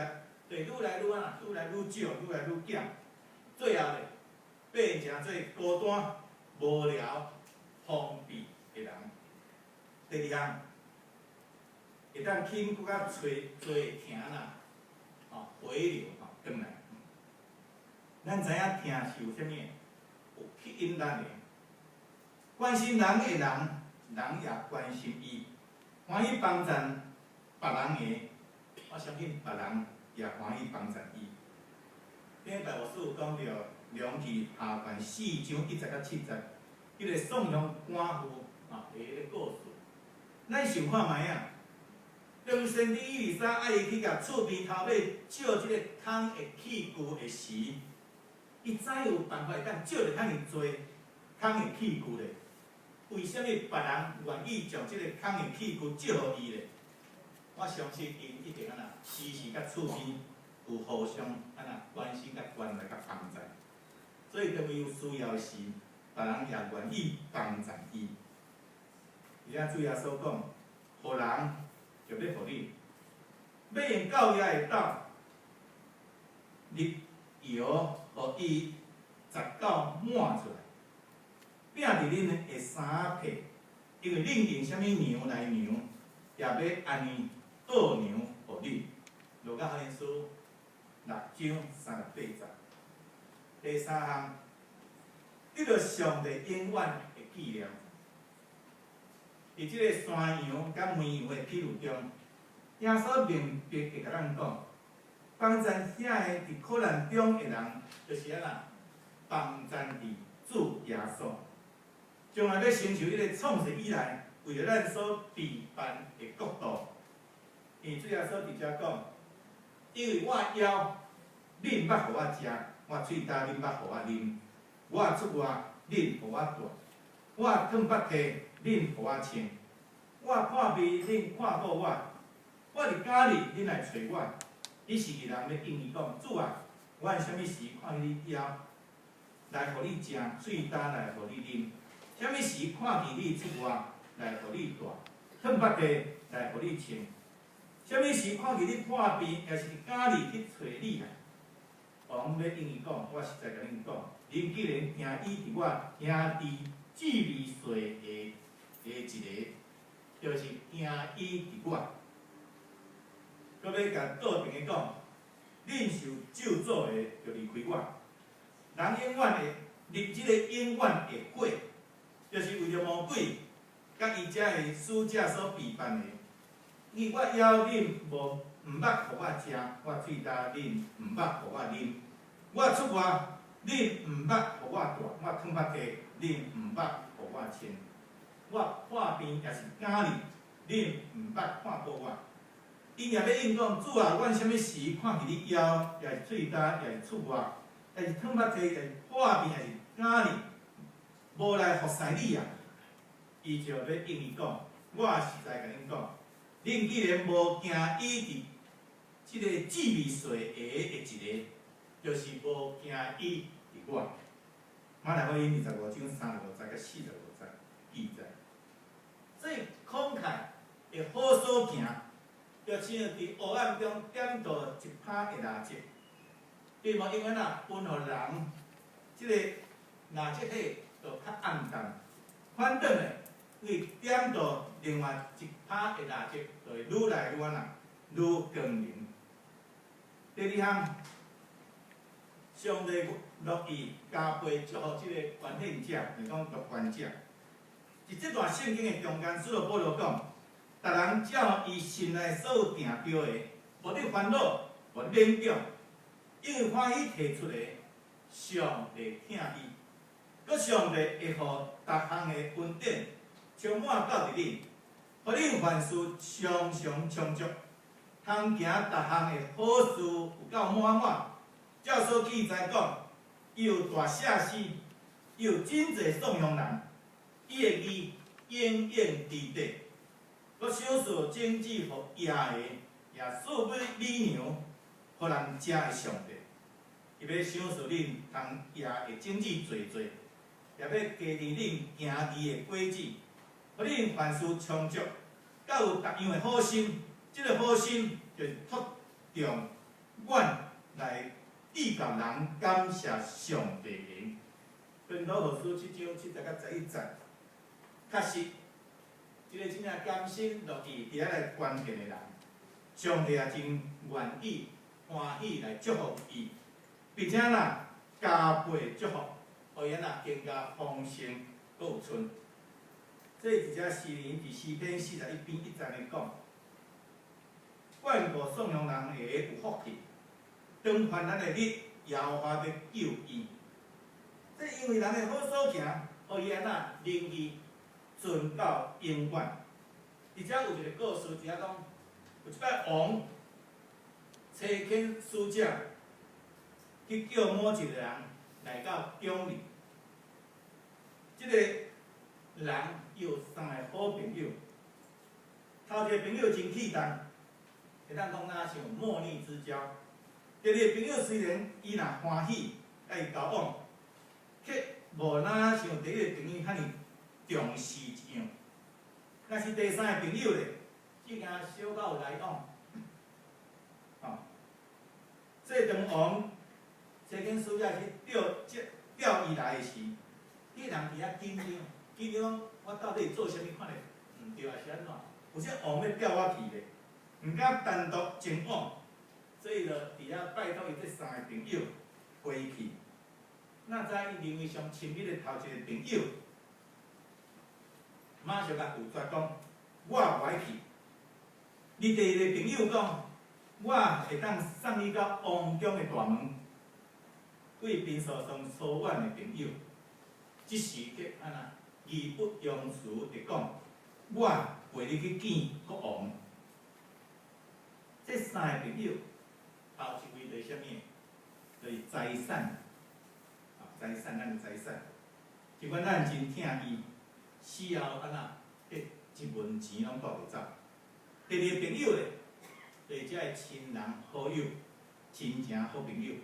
就愈來愈按怎，愈來愈少，愈來愈減。最後咧，變成做孤單、無聊、封閉的人。第二項，會當吸引閣較濟濟疼啦，吼，回流吼，轉來。咱知影疼是有啥物？有吸引力的。關心人的人，人也關心伊；歡喜幫贊別人的，我相信別人也歡喜幫贊伊。頂禮拜牧師有講著，量記下卷4章1節到7節，彼个喪鄉寡婦啊，的彼个故事。咱想看覓仔？當先知以利沙愛伊去共厝邊頭尾借這个空的器具的時，伊怎有辦法會當借著遐爾濟空的器具咧？為啥物別人願意將這个空的器具借予伊咧？我相信𪜶一定按怎，時時佮厝邊有互相按怎關心、佮關懷、佮幫助。所以當伊有需要時，別人也願意幫助伊。而且主耶穌講，予人就欲予你，欲用夠額的斗，入搖，予伊十到滿出來，摒佇恁的衫仔被，因為恁用啥物量來量，也欲按呢倒量予恁。路加福音書6章38節。第三項，得著上帝永遠的紀念。佇這个山羊佮綿羊的比喻中，耶穌明白會共咱講，幫贊遐个佇苦難中的人，就是按怎幫贊佇主耶穌，將來欲成就彼个創世以來為著咱所備辦的國度。因為主耶穌佇遮講，因為我枵，恁捌予我食；我喙焦，恁捌予我啉；我出外，恁予我蹛；我褪腹蹄，恁予我穿；我破病，恁看顧我；我佇監獄，恁來揣我。彼時義人欲應伊講：主啊，阮啥物時看見你枵，來予你食；喙焦來予你啉？啥物時看見你出外，來予你蹛；褪腹蹄來予你穿？啥物時看見你破病，抑是佇監獄去揣你啊？王欲應伊講：我實在共恁講，恁既然行義佇我兄弟姊妹細的的一个，就是行義佇我。閣欲共倒轉的講，恁受咒詛的，就離開我。人永遠會入這个永遠的火，就是為著魔鬼佮伊遮的使者所備辦的。因為我枵恁無毋捌予我食，我喙焦恁毋捌予我啉，我出外恁毋捌予我蹛，我褪腹蹄恁毋捌予我穿，我破病抑是監獄，恁毋捌看顧我。𪜶也欲應講：主啊，阮啥物時看見你枵，抑是喙焦，抑是出外，抑是褪腹蹄，抑是破病，抑是監獄，無來服侍你啊？伊就欲應伊講：我實在共恁講，恁既然無行義佇這个姊妹細的的一个，就是無行義佇我。馬太福音25章35節佮45節記載，這慷慨的好所行，就親像佇黑暗中點著一拍的蠟燭，並無永遠啊分予人，這个蠟燭火就較暗淡，反轉的，為點著另外一拍的蠟燭，就會愈來愈按怎，愈光明。第二項，上帝樂意加倍祝福這个捐獻者，就是講樂捐者。佇這段聖經的中間，使徒保羅講，逐人照伊心內所有定著的，無得煩惱，無得勉強，因為歡喜提出的，上帝疼伊，閣上帝會予逐項的恩典充滿到佇恁，予恁凡事常常充足，通行逐項的好事有夠滿滿。照所記載講，伊有大赦司，伊有真濟頌揚人，伊的義永遠佇底。閣賞賜種子予野的，也賜米糧予人食的上帝，伊欲賞賜恁通野的種子濟濟，也欲加添恁行義的果子，予恁凡事充足，佮有逐樣的好心。這个好心就是托重阮來致甲人感謝上帝的。哥林多後書7章7節佮11節，確實，這个真正甘心樂意佇遐來捐獻的人，上帝也真願意歡喜來祝福伊，並且啦加倍祝福，予伊若更加豐盛，閣有賰。這佇遮詩人佇詩篇41篇1節來講，眷顧散養人的有福氣，當患難的日，耶和華欲救伊。這因為人的好所行，予伊按怎仁義存到永遠。佇遮有一个故事，佇遐講，有一擺王差遣使者去叫某一个人來到宮裡。這个人伊有三个好朋友，頭一个朋友真契當，會當講若像莫逆之交。第二个朋友雖然伊若歡喜佮伊交往，卻無若像第一个朋友遐爾重視一樣。若是第三个朋友咧，只驚小可有來往。吼，這當王差遣使者去調調伊來的時，彼人佇遐緊張，緊張講我到底做啥物款的毋對，還是按怎？有啥王欲調我去咧，毋敢單獨前往，所以就佇遐拜託伊這三个朋友陪去。哪知伊認為上親密的頭一个朋友，馬上共拒絕講，我無愛去。你第二个朋友講，我會當送你到王宮的大門。對貧素上疏遠的朋友，這時卻按怎義不容辭地講，我陪你去見國王。這三个朋友，頭一位就是啥物？就是財產，啊，財產，咱的財產。儘管咱真疼伊，死後按怎，彼一文錢攏帶袂走。第二个朋友咧，就是這个親人好友、親情好朋友，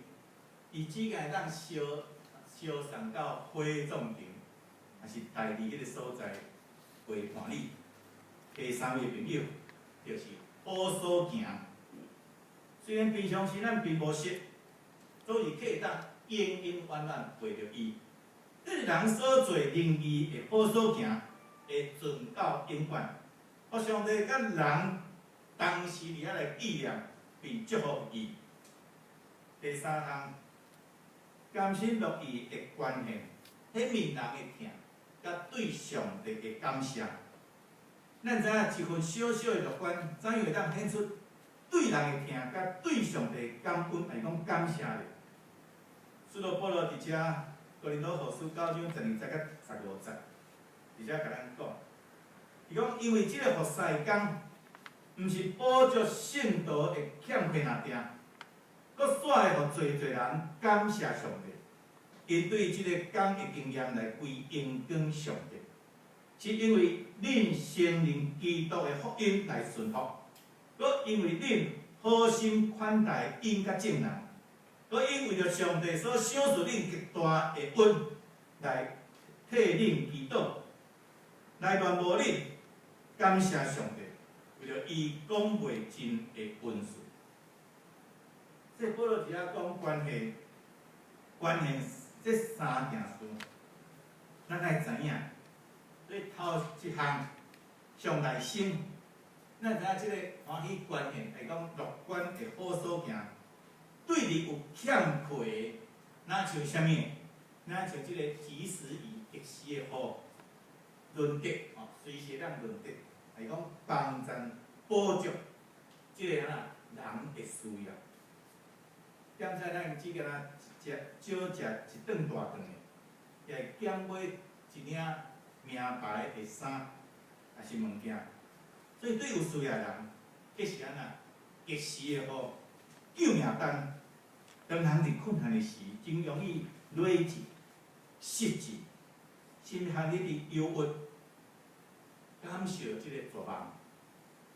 伊只會當相相送到火葬場，抑是代誌彼个所在陪伴你。第三位朋友就是好所行，雖然平常時咱並無熟，總是會當永永遠遠陪著伊。對人所做仁義的好所行，會存到永遠。予上帝佮人同時佇遐來紀念並祝福伊。第三項，甘心樂意的捐獻，顯明人的疼，佮對上帝的感謝。咱知影一份小小的樂觀，怎樣會當顯出對人的疼，佮對上帝的感恩，抑是講感謝咧？使徒保羅佇遮哥林多後書9章12節佮15節，佇遮共咱講，伊講因為這个服侍工，毋是補足聖徒的欠缺爾定，閣煞會予濟濟人感謝上帝，𪜶對這个工的經驗來歸榮光上帝，是因為恁承認基督的福音來順服，閣因為恁好心款待𪜶佮眾人，閣𪜶為著上帝所賞賜恁極大的恩來替恁祈禱，來戀慕恁，感謝上帝，為著伊講袂盡的恩賜。這保羅佇遐講關係，關係這三件事，咱愛知影。所以頭一項上內心，咱知影這个歡喜捐獻，會講樂觀的好所行，對你有欠缺的，若像啥物？若像這个及時雨、及時的雨，潤澤吼，隨時會當潤澤，來講幫贊補足這个按怎人的需要。點解咱只敢若食少食一頓大頓的，也會減買一領名牌的衫，抑是物件。所以對有需要的人，彼是按怎及時的雨，救命丹。當人佇困難的時，真容易累積、失志，甚至陷入佇憂鬱、感受這个絕望。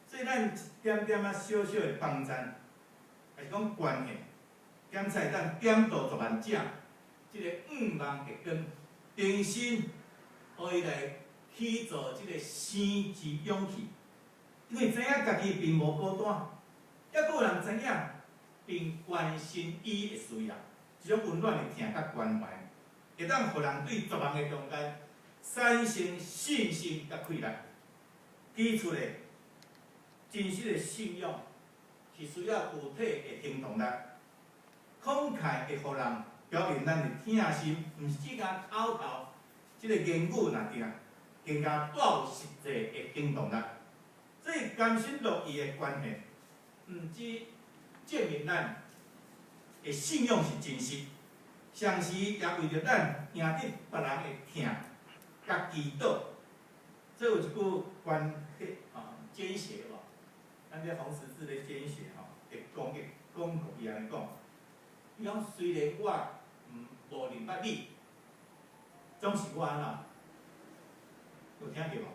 所以咱一點點仔小小的幫贊，抑是講捐獻，檢測會當點到絕望者，這个向望的光，重新予伊來起造這个生之勇氣。因為知影家己並無孤單，抑閣有人知影並關心伊的需要，這種溫暖的疼佮關懷，會當予人對絕望的中間產生信心佮氣力。指出的真實的信仰是需要具體的行動力，慷慨的予人表明咱的疼心，毋是只干口頭這个言語爾定，更加帶有實際的行動力。所以甘心樂意的捐獻，毋只證明咱的信仰是真實，同時也為著咱贏得別人的疼佮祈禱。這有一句關係啊，捐血無？咱這紅十字咧捐血吼，會公益廣告伊按呢講，伊講雖然我毋無認捌你，總是我按怎？有聽著無？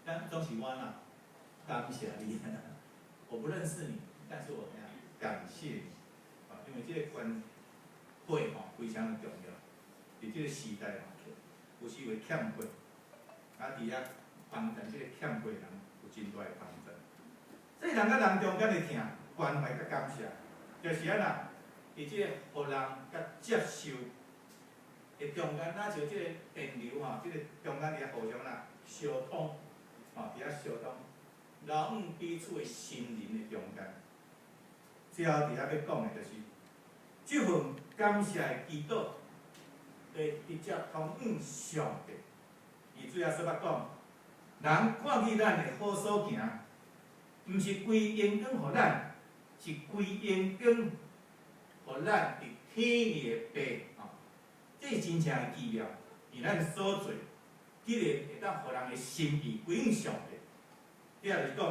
咱總是我按怎？感謝你，我不認識你，但是我怎樣感謝你？啊，因為這个關會吼非常的重要，佇這个時代吼，有時會欠缺，啊，佇遐幫助這个欠缺的人有真大的幫助。所以人佮人中間的疼、關懷佮感謝，就是按怎？佇這个予人佮接受的中間，若像這个電流吼，這个中間佇遐互相啦相通，吼，佇遐相通，來往彼此的心靈的中間。最後佇遐欲講的就是，這份感謝的祈禱，會直接通往上帝。伊主耶穌捌講，人看見咱的好所行，毋是歸榮光予咱，是歸榮光予咱佇天裡的爸。吼，這是真正的奇妙，因咱所做，竟然會當予人的心意歸向上帝。這也就是講，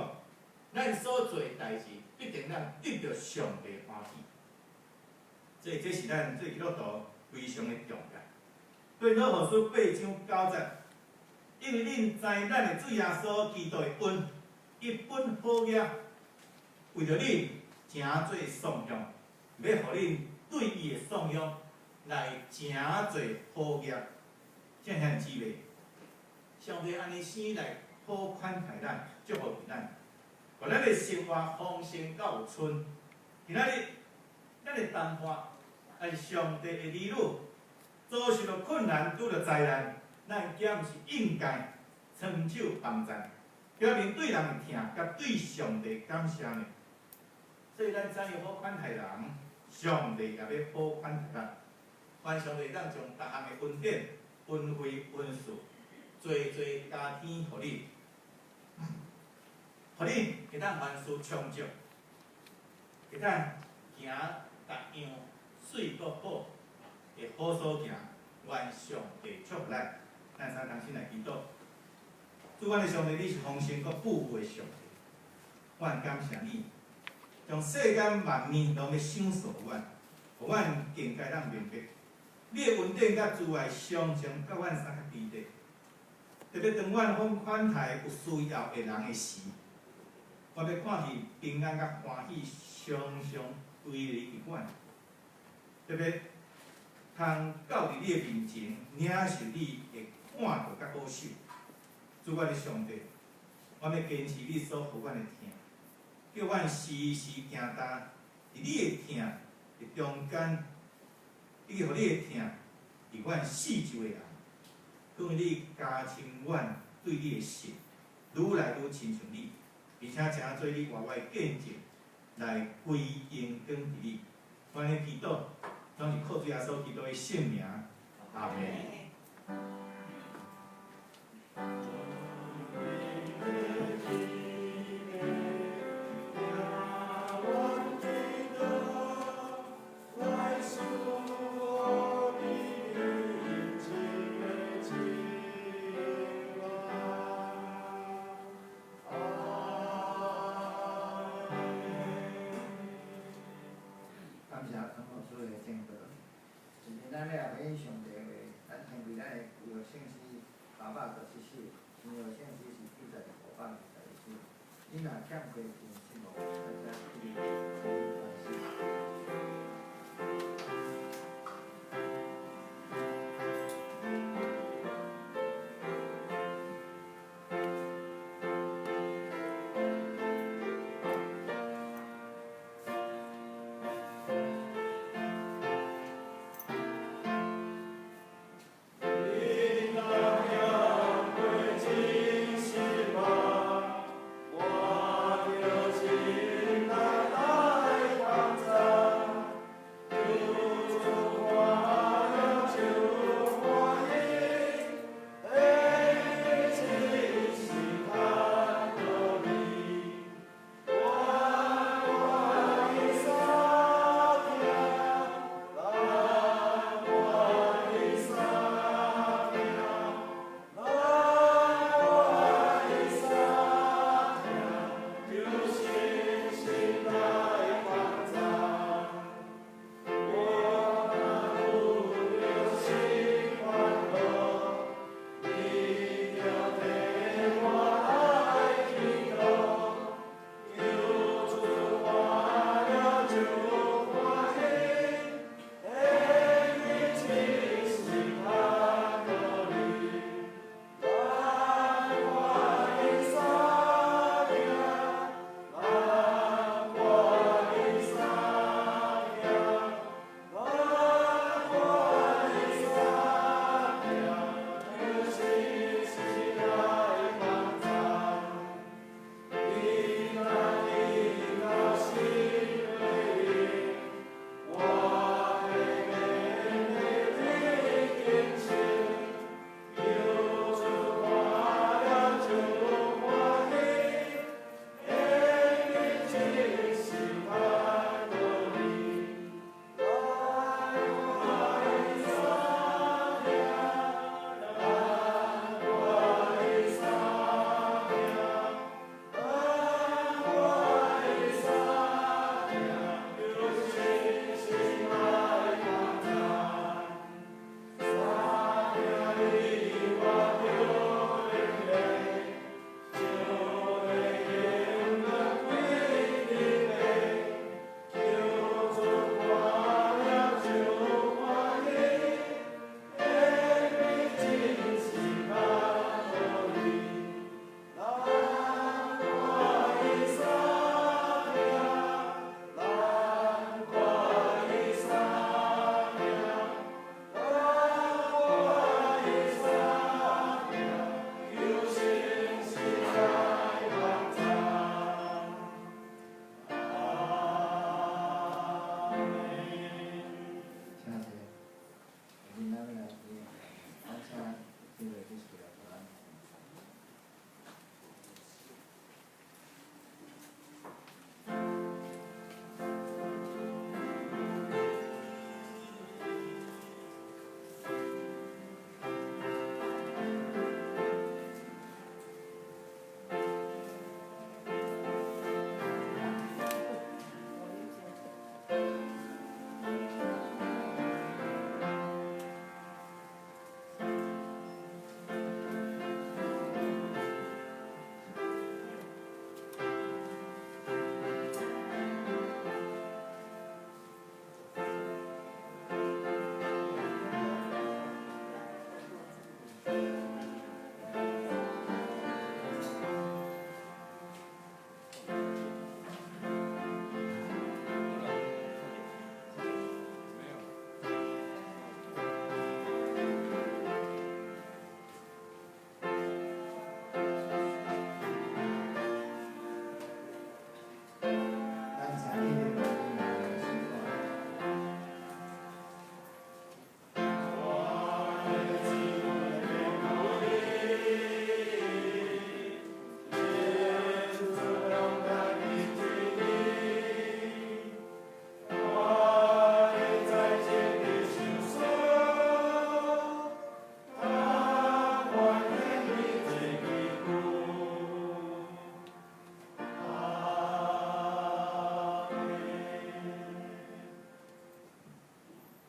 咱所做的代誌，必定咱得著上帝歡喜。這是咱做基督徒非常的重要。對羅後書8章9節，因為恁知咱的主耶穌基督的恩，伊本好額，為著恁成做頌揚，欲予恁對伊的頌揚來成做好額，這遐滋味。上帝按呢生來好款待咱，祝福咱，予咱的生活豐盛佮有春。今仔日，咱的談話，愛是上帝的兒女，遭受著困難，拄著災難，咱敢毋是應該伸手幫贊，表明對人的疼，佮對上帝感謝呢？所以咱怎樣好款待人，上帝也欲好款待咱。願上帝當將逐項的恩典、恩惠、恩賜，濟濟加添予你，予你會當凡事充足，會當行逐樣媠閣好的好所行。願上帝祝福咱，咱三同心來祈禱。主，阮的上帝，你是豐盛閣富有的上帝，阮感謝你，將世間萬物攏欲賞賜阮，予阮更加當明白，你的恩典佮慈愛常常佮阮相佮佇咧。特別當阮奉款待有需要的人的時，我欲看見平安佮歡喜常常歸離佇阮。特別通到佇你的面前領受你的看顧佮保守。主，阮的上帝，我欲堅持你所予阮的疼，叫阮時時行踏佇你的疼的中間，以及予你的疼佇阮四周的人。因為你加深阮對你的信，愈來愈親像你，而且成做你活活的見證，來歸榮光佇你。阮的祈禱，攏是靠主耶穌基督的聖名，阿們。感謝陳牧師的證道。今天咱來回應上帝的話，咱聽為咱的舊約聖詩817首，新約聖詩是9521首。你若欠缺真失望，咱才去回應反省。恁若欠缺真失望，我著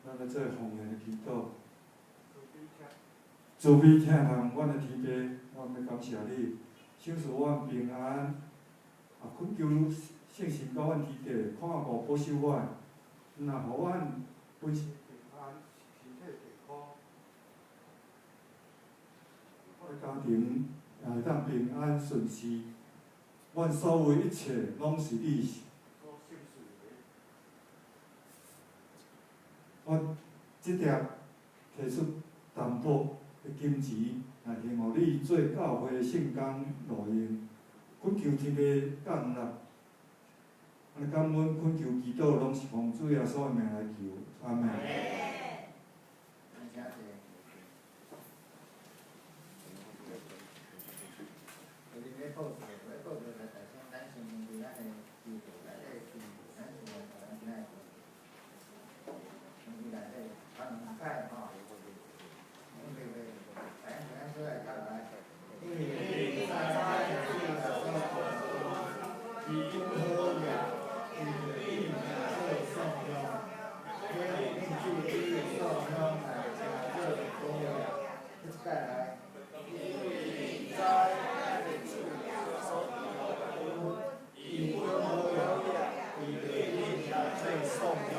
咱來做奉獻的祈禱。慈悲疼惜阮的天父，阮欲感謝你，賞賜阮平安，啊，懇求聖神到阮天地，看顧保守阮，若予阮本身平安，身體健康，我的家庭也會當平安順遂。阮所有一切攏是你所賞賜的。我這疊提出淡薄的金錢，來還予你做教會的聖工路用，懇求天父降納，按呢感恩懇求祈禱，攏是奉主耶穌的名來求，阿門。請坐。今日欲報告，欲報告來提醒咱先根據咱的規矩內底，咱先來咱今仔日根據內底頭兩擺吼，阮袂袂，來咱做來讀來。因為你知咱的主耶穌基督，伊本好額，伊著以名做頌頌，欲予恁主你的頌頌來成做好額。這一擺來。因為你知咱的主耶穌基督，伊本好額，伊著以名做頌頌，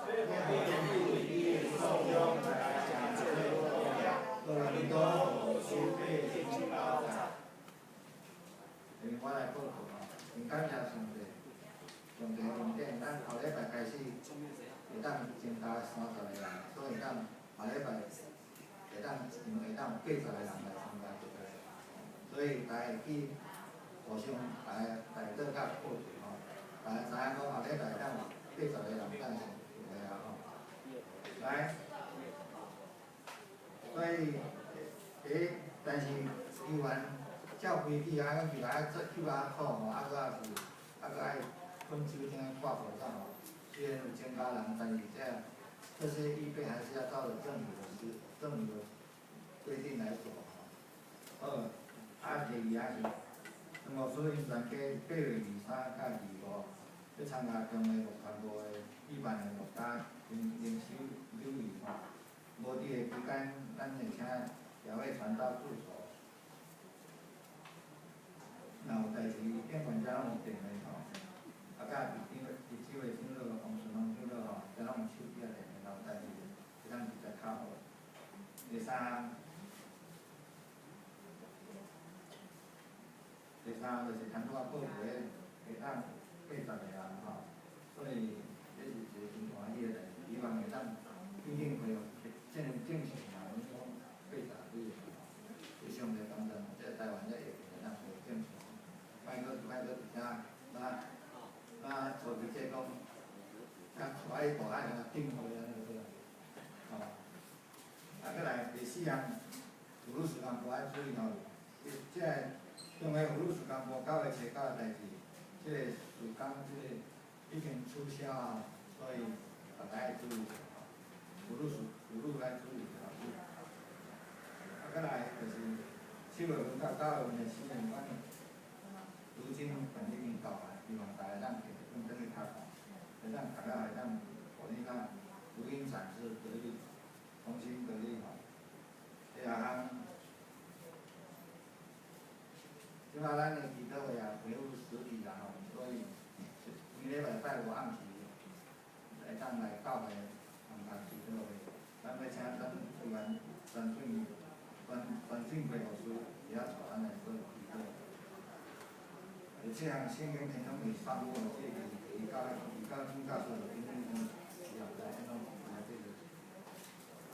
欲予恁主你的頌頌來成做好額。哥林多後書8章9節。我來報告吼，真感謝上帝，上帝恩典，咱後禮拜開始會當增加30個人，所以咱後禮拜會當因為會當有80個人來參加這個，所以大家會記互相大家大家做較報告吼，大家知影講後禮拜會當有80個人當是有的啊吼，來，所以，但是猶原照規矩啊，用起來做 QR code 吼，啊，閣也是，啊，閣愛噴酒精掛口罩吼。雖然有增加人，但是這些預備還是要照著政府的規定來做吼。好，啊，第二仔是，陳牧師𪜶全家8月23佮25，欲參加中華牧團部的舉辦的牧家靈修旅遊吼。無佇的期間，咱會請協會傳道助手。若有代誌，店管家攏有電話吼，啊，佮市長的長老王順龍長老吼，遮攏有手機仔電話，若有代誌會當直接敲予。第三項，第三項就是頭拄仔報告的會當80個人吼，所以這是一個真歡喜的代誌，希望會當一定會有正常嘛，阮講80幾個吼，這上帝幫助，這台灣這疫情會當恢復正常。莫閣莫閣佇遮，若厝邊這講，啊，帶去大海啊，頂回按呢就對啦，吼。啊，閣來第四項，婦女事工部愛注意吼，這個中華婦女事工部9月初9的代誌，這個事工這個已經取消啊，所以大家愛注意者吼，婦女愛注意者吼。啊，閣來就是7月份到9月份的時陣，阮如今份已經到啊，希望大家當轉轉去讀看，會當讀了會當，予你較福音展示得力，重新得力吼。第二項，這擺咱的祈禱會也恢復實體啦吼，所以每禮拜拜五暗時會當來教會參加祈禱會。咱欲請咱台灣張俊貴牧師佇遐帶咱來做祈禱。第七項，聖經天空是散布的，這個是伊甲張教授就已經以後來安怎來這個。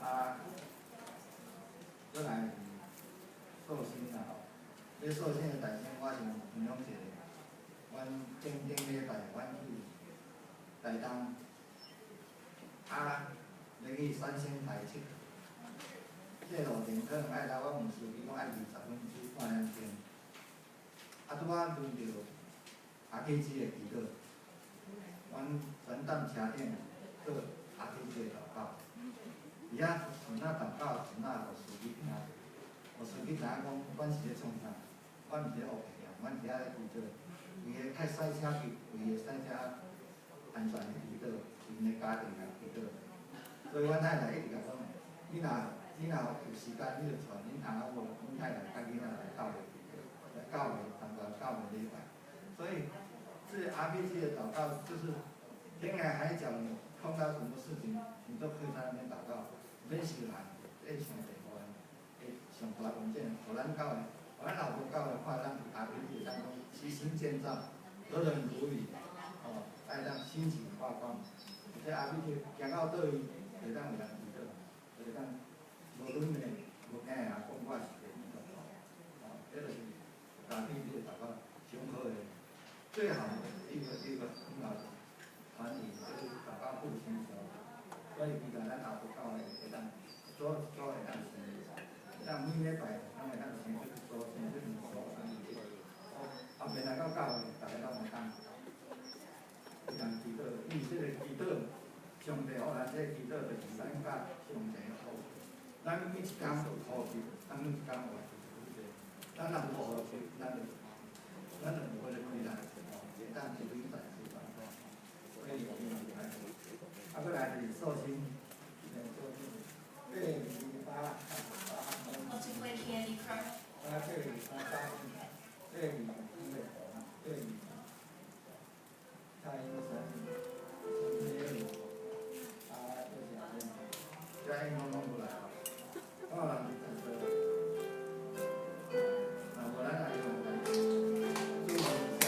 啊，閣來是素心啦吼，欲素心的代誌，我先分享一下。阮頂頂禮拜，阮去台東，啊，欲去三星台𨑨迌。這個路程可能愛來，我問司機講愛20分鐘半點鐘。啊，拄仔輪著 RPG 的祈禱，阮全踮車頂做 RPG 的禱告。伫遐從那禱告，從那予司機聽，予司機知影講，阮是咧創啥，阮毋是咧烏白念，阮伫遐咧祈禱，為個較賽車去，為個賽車安全的祈禱，𪜶的家庭來祈禱。所以阮太太一直共講，你若有時間，你就帶恁翁仔某、阮太太佮囡仔來教會祈禱，來教會參加教會禮拜。所以，這 RPG 的禱告就是天涯海角，你碰到什麼事情，你都可以在那邊禱告，免受難，會上帝予咱，會上大恩典，予咱教會，予咱老婆教會看咱 RPG 當中齊心建造，得人如魚，哦，愛讓心情發光。這 RPG 行到佗位，會當有人祈禱，會當無論的無驚的人講我是會祈禱，哦，這就是 RPG 的禱告上好的。最好的一個很好的團體，就是禱告復興小組。所以期待咱後部教會會當組一組會當成立，會當每禮拜攏會當生出一組，生出兩組，按呢。後面來到教會，逐家攏會當祈禱，因為這個祈禱，上帝予咱這個祈禱，就是咱佮上帝呼求。咱每一工有呼求，咱每一工有來祈禱。咱若無呼求，咱就無彼個氣力。會當一禮拜四擺，所以啊，閣來就是素心，素心，828，我真會聽你講。823，822，82，蔡英三，陈美啊，就是安尼，嘉英攏攏無來啊，我人在做，啊，無咱來用來注意一下。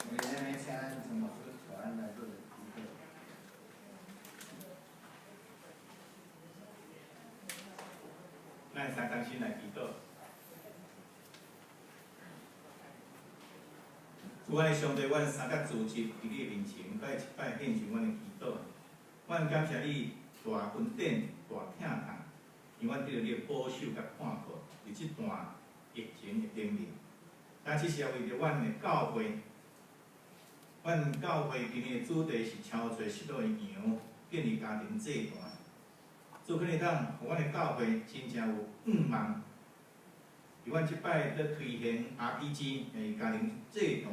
我今日請咱陳牧師帶咱來做個祈禱。咱會使同心來祈禱。主愛上帝，阮三角聚集佇你面前，閣來一擺獻上阮的祈禱。阮感謝你大恩典、大疼痛，讓阮得著你的保守佮看顧，佇這段疫情的頂面。咱這是也為著阮的教會，阮教會今年的主題是超濟失落的羊，建立家庭祭壇。主可能當，予阮的教會真正有向望。佇阮這擺咧推行 RPG 家庭祭壇，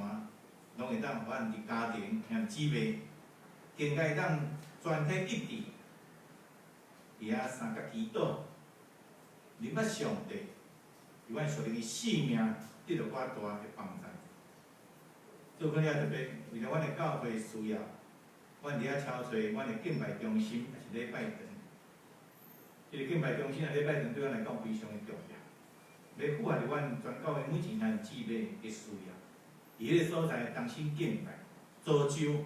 攏會當予阮佇家庭兄弟姊妹，更加會當全體一致，佇遐三角祈禱，認捌上帝，佇阮屬靈的生命得著較大的幫助。主可能也特別為著阮的教會需要，阮佇遐超揣阮的敬拜中心，抑是禮拜堂。這個敬拜中心啊，禮拜堂對阮來講非常的重要，欲符合著阮全教會每一兄弟姊妹的需要。佇彼個所在同心敬拜，造就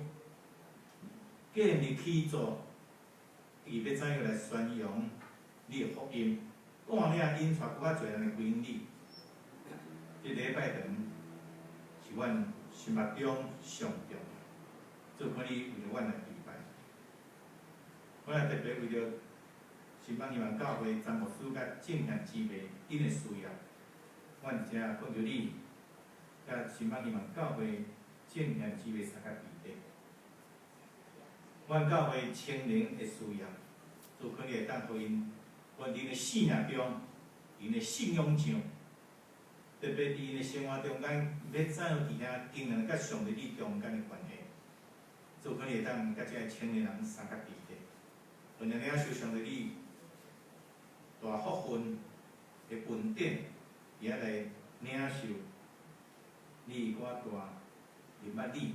建立起座，伊欲怎樣來宣揚你的福音，帶領引帶閣較濟人來歸你。這禮拜堂是阮心目中上重要，主看你為著阮來預備，阮也特別為著新北希望教會詹牧師佮眾兄姊妹𪜶的需要，阮遮恳求你，佮新北希望教會眾兄姊妹相佮彼得。阮教會青年的需要，主看你會當予𪜶，阮𪜶的生命中，𪜶的信仰上，特別佇𪜶的生活中間，欲怎樣佇遐經營佮上帝你中間的關係，主看你會當佮這个青年人相佮彼得。予𪜶領受上帝你大福分的恩典，佇遐來領受你我大認捌你、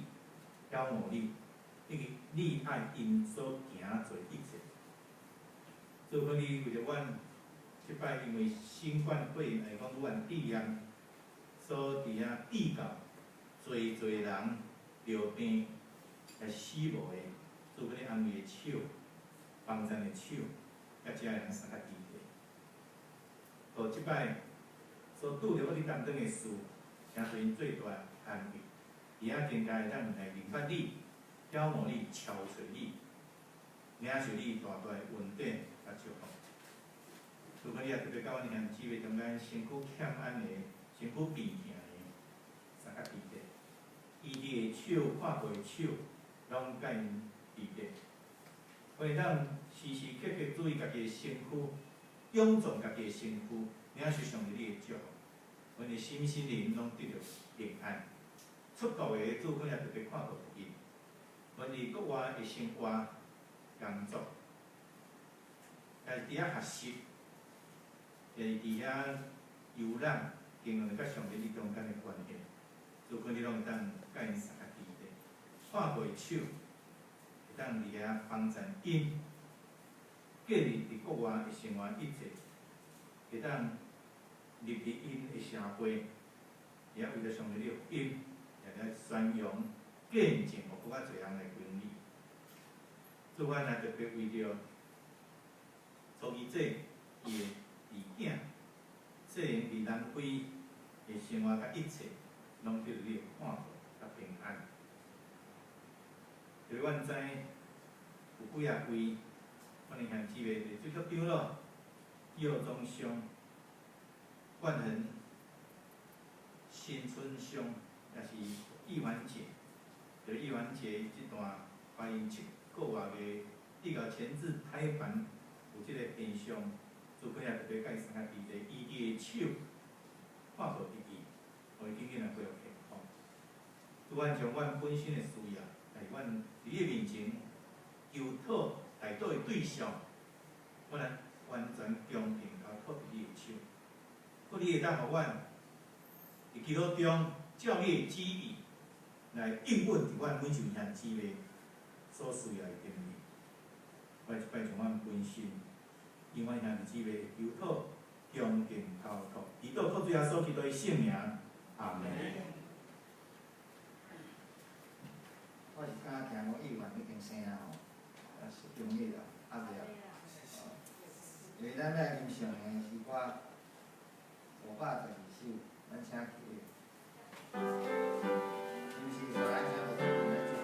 曉慕你，以及你愛𪜶所行做一切。主可你為著阮這擺因為新冠肺炎來講，武漢肺炎所佇遐締到濟濟人著病、也死无的，主求你安慰的手、帮赞的手，佮遮人相佮治理。到这摆所拄著我伫担当的事，请对𪜶最大的安慰。伫遐更加会当来明白你、仰慕你、超揣你，领受你大大的恩典佮祝福。主求你也特别佮阮兄弟姊妹中间身躯欠安的、身躯病痛的，相佮治理。医治的手、看顾的手，拢佮𪜶治理。阮会当时时刻刻注意家己的身躯，仰壮家己的身躯，领受上帝你的祝福。阮的心身灵拢得著平安。出国的主阮也特别看顾𪜶。阮伫国外的生活、工作，也是伫遐学习，也是伫遐游览，经营佮上帝你中间的关系，主阮你拢会当佮𪜶相佮治理，看顾的手，会当伫遐帮助𪜶建立伫国外的生活一切，会当入伫𪜶的社会，也为著上帝你的福音，也来宣扬见证，予閣較濟人來歸你。主阮也特別為著蘇記姐伊的二囝，細漢佇南非的生活佮一切，攏得著你的看顧佮平安。特別阮知有幾仔位，阮的兄姊妹伫水曲長老、耀宗鄉、冠恆、新春鄉，也是玉環姐，就玉環姐這段懷孕7個月的，治到前置胎盤有這個現象，主阮也特別佮伊相佮治理，醫治的手看顧佇伊，予伊緊緊來恢復健康。主阮將阮本身的需要，來阮佇你面前求討代禱的對象，阮來完全恭敬交託佇你的手。閣你會當予阮佇祈禱中照你的旨意來應允佇阮每一位兄姊妹所需要的頂面。我這擺將阮本身，因阮兄弟姊妹的求討，恭敬交託，祈禱靠主耶穌基督的聖名，阿門。我是敢聽講議員已經生啊吼，啊是中日啊，啊未啊，因為咱欲欣賞的詩歌512首，咱請起立。毋是說咱請無來祝禱。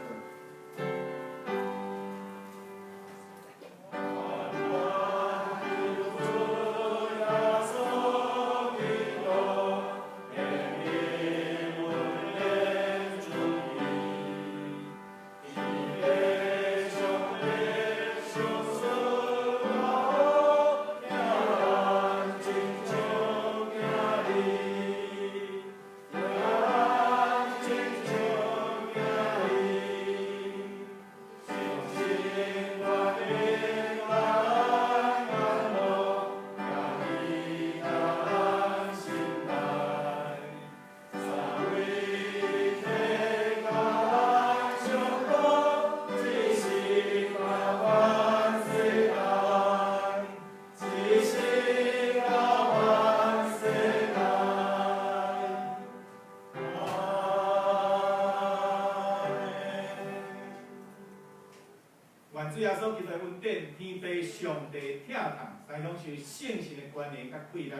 願主耶穌基督的恩典、天父上帝疼痛，三享受聖神的關聯佮氣力，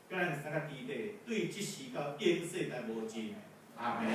佮咱三個弟弟，對這時到永世代無盡。阿門。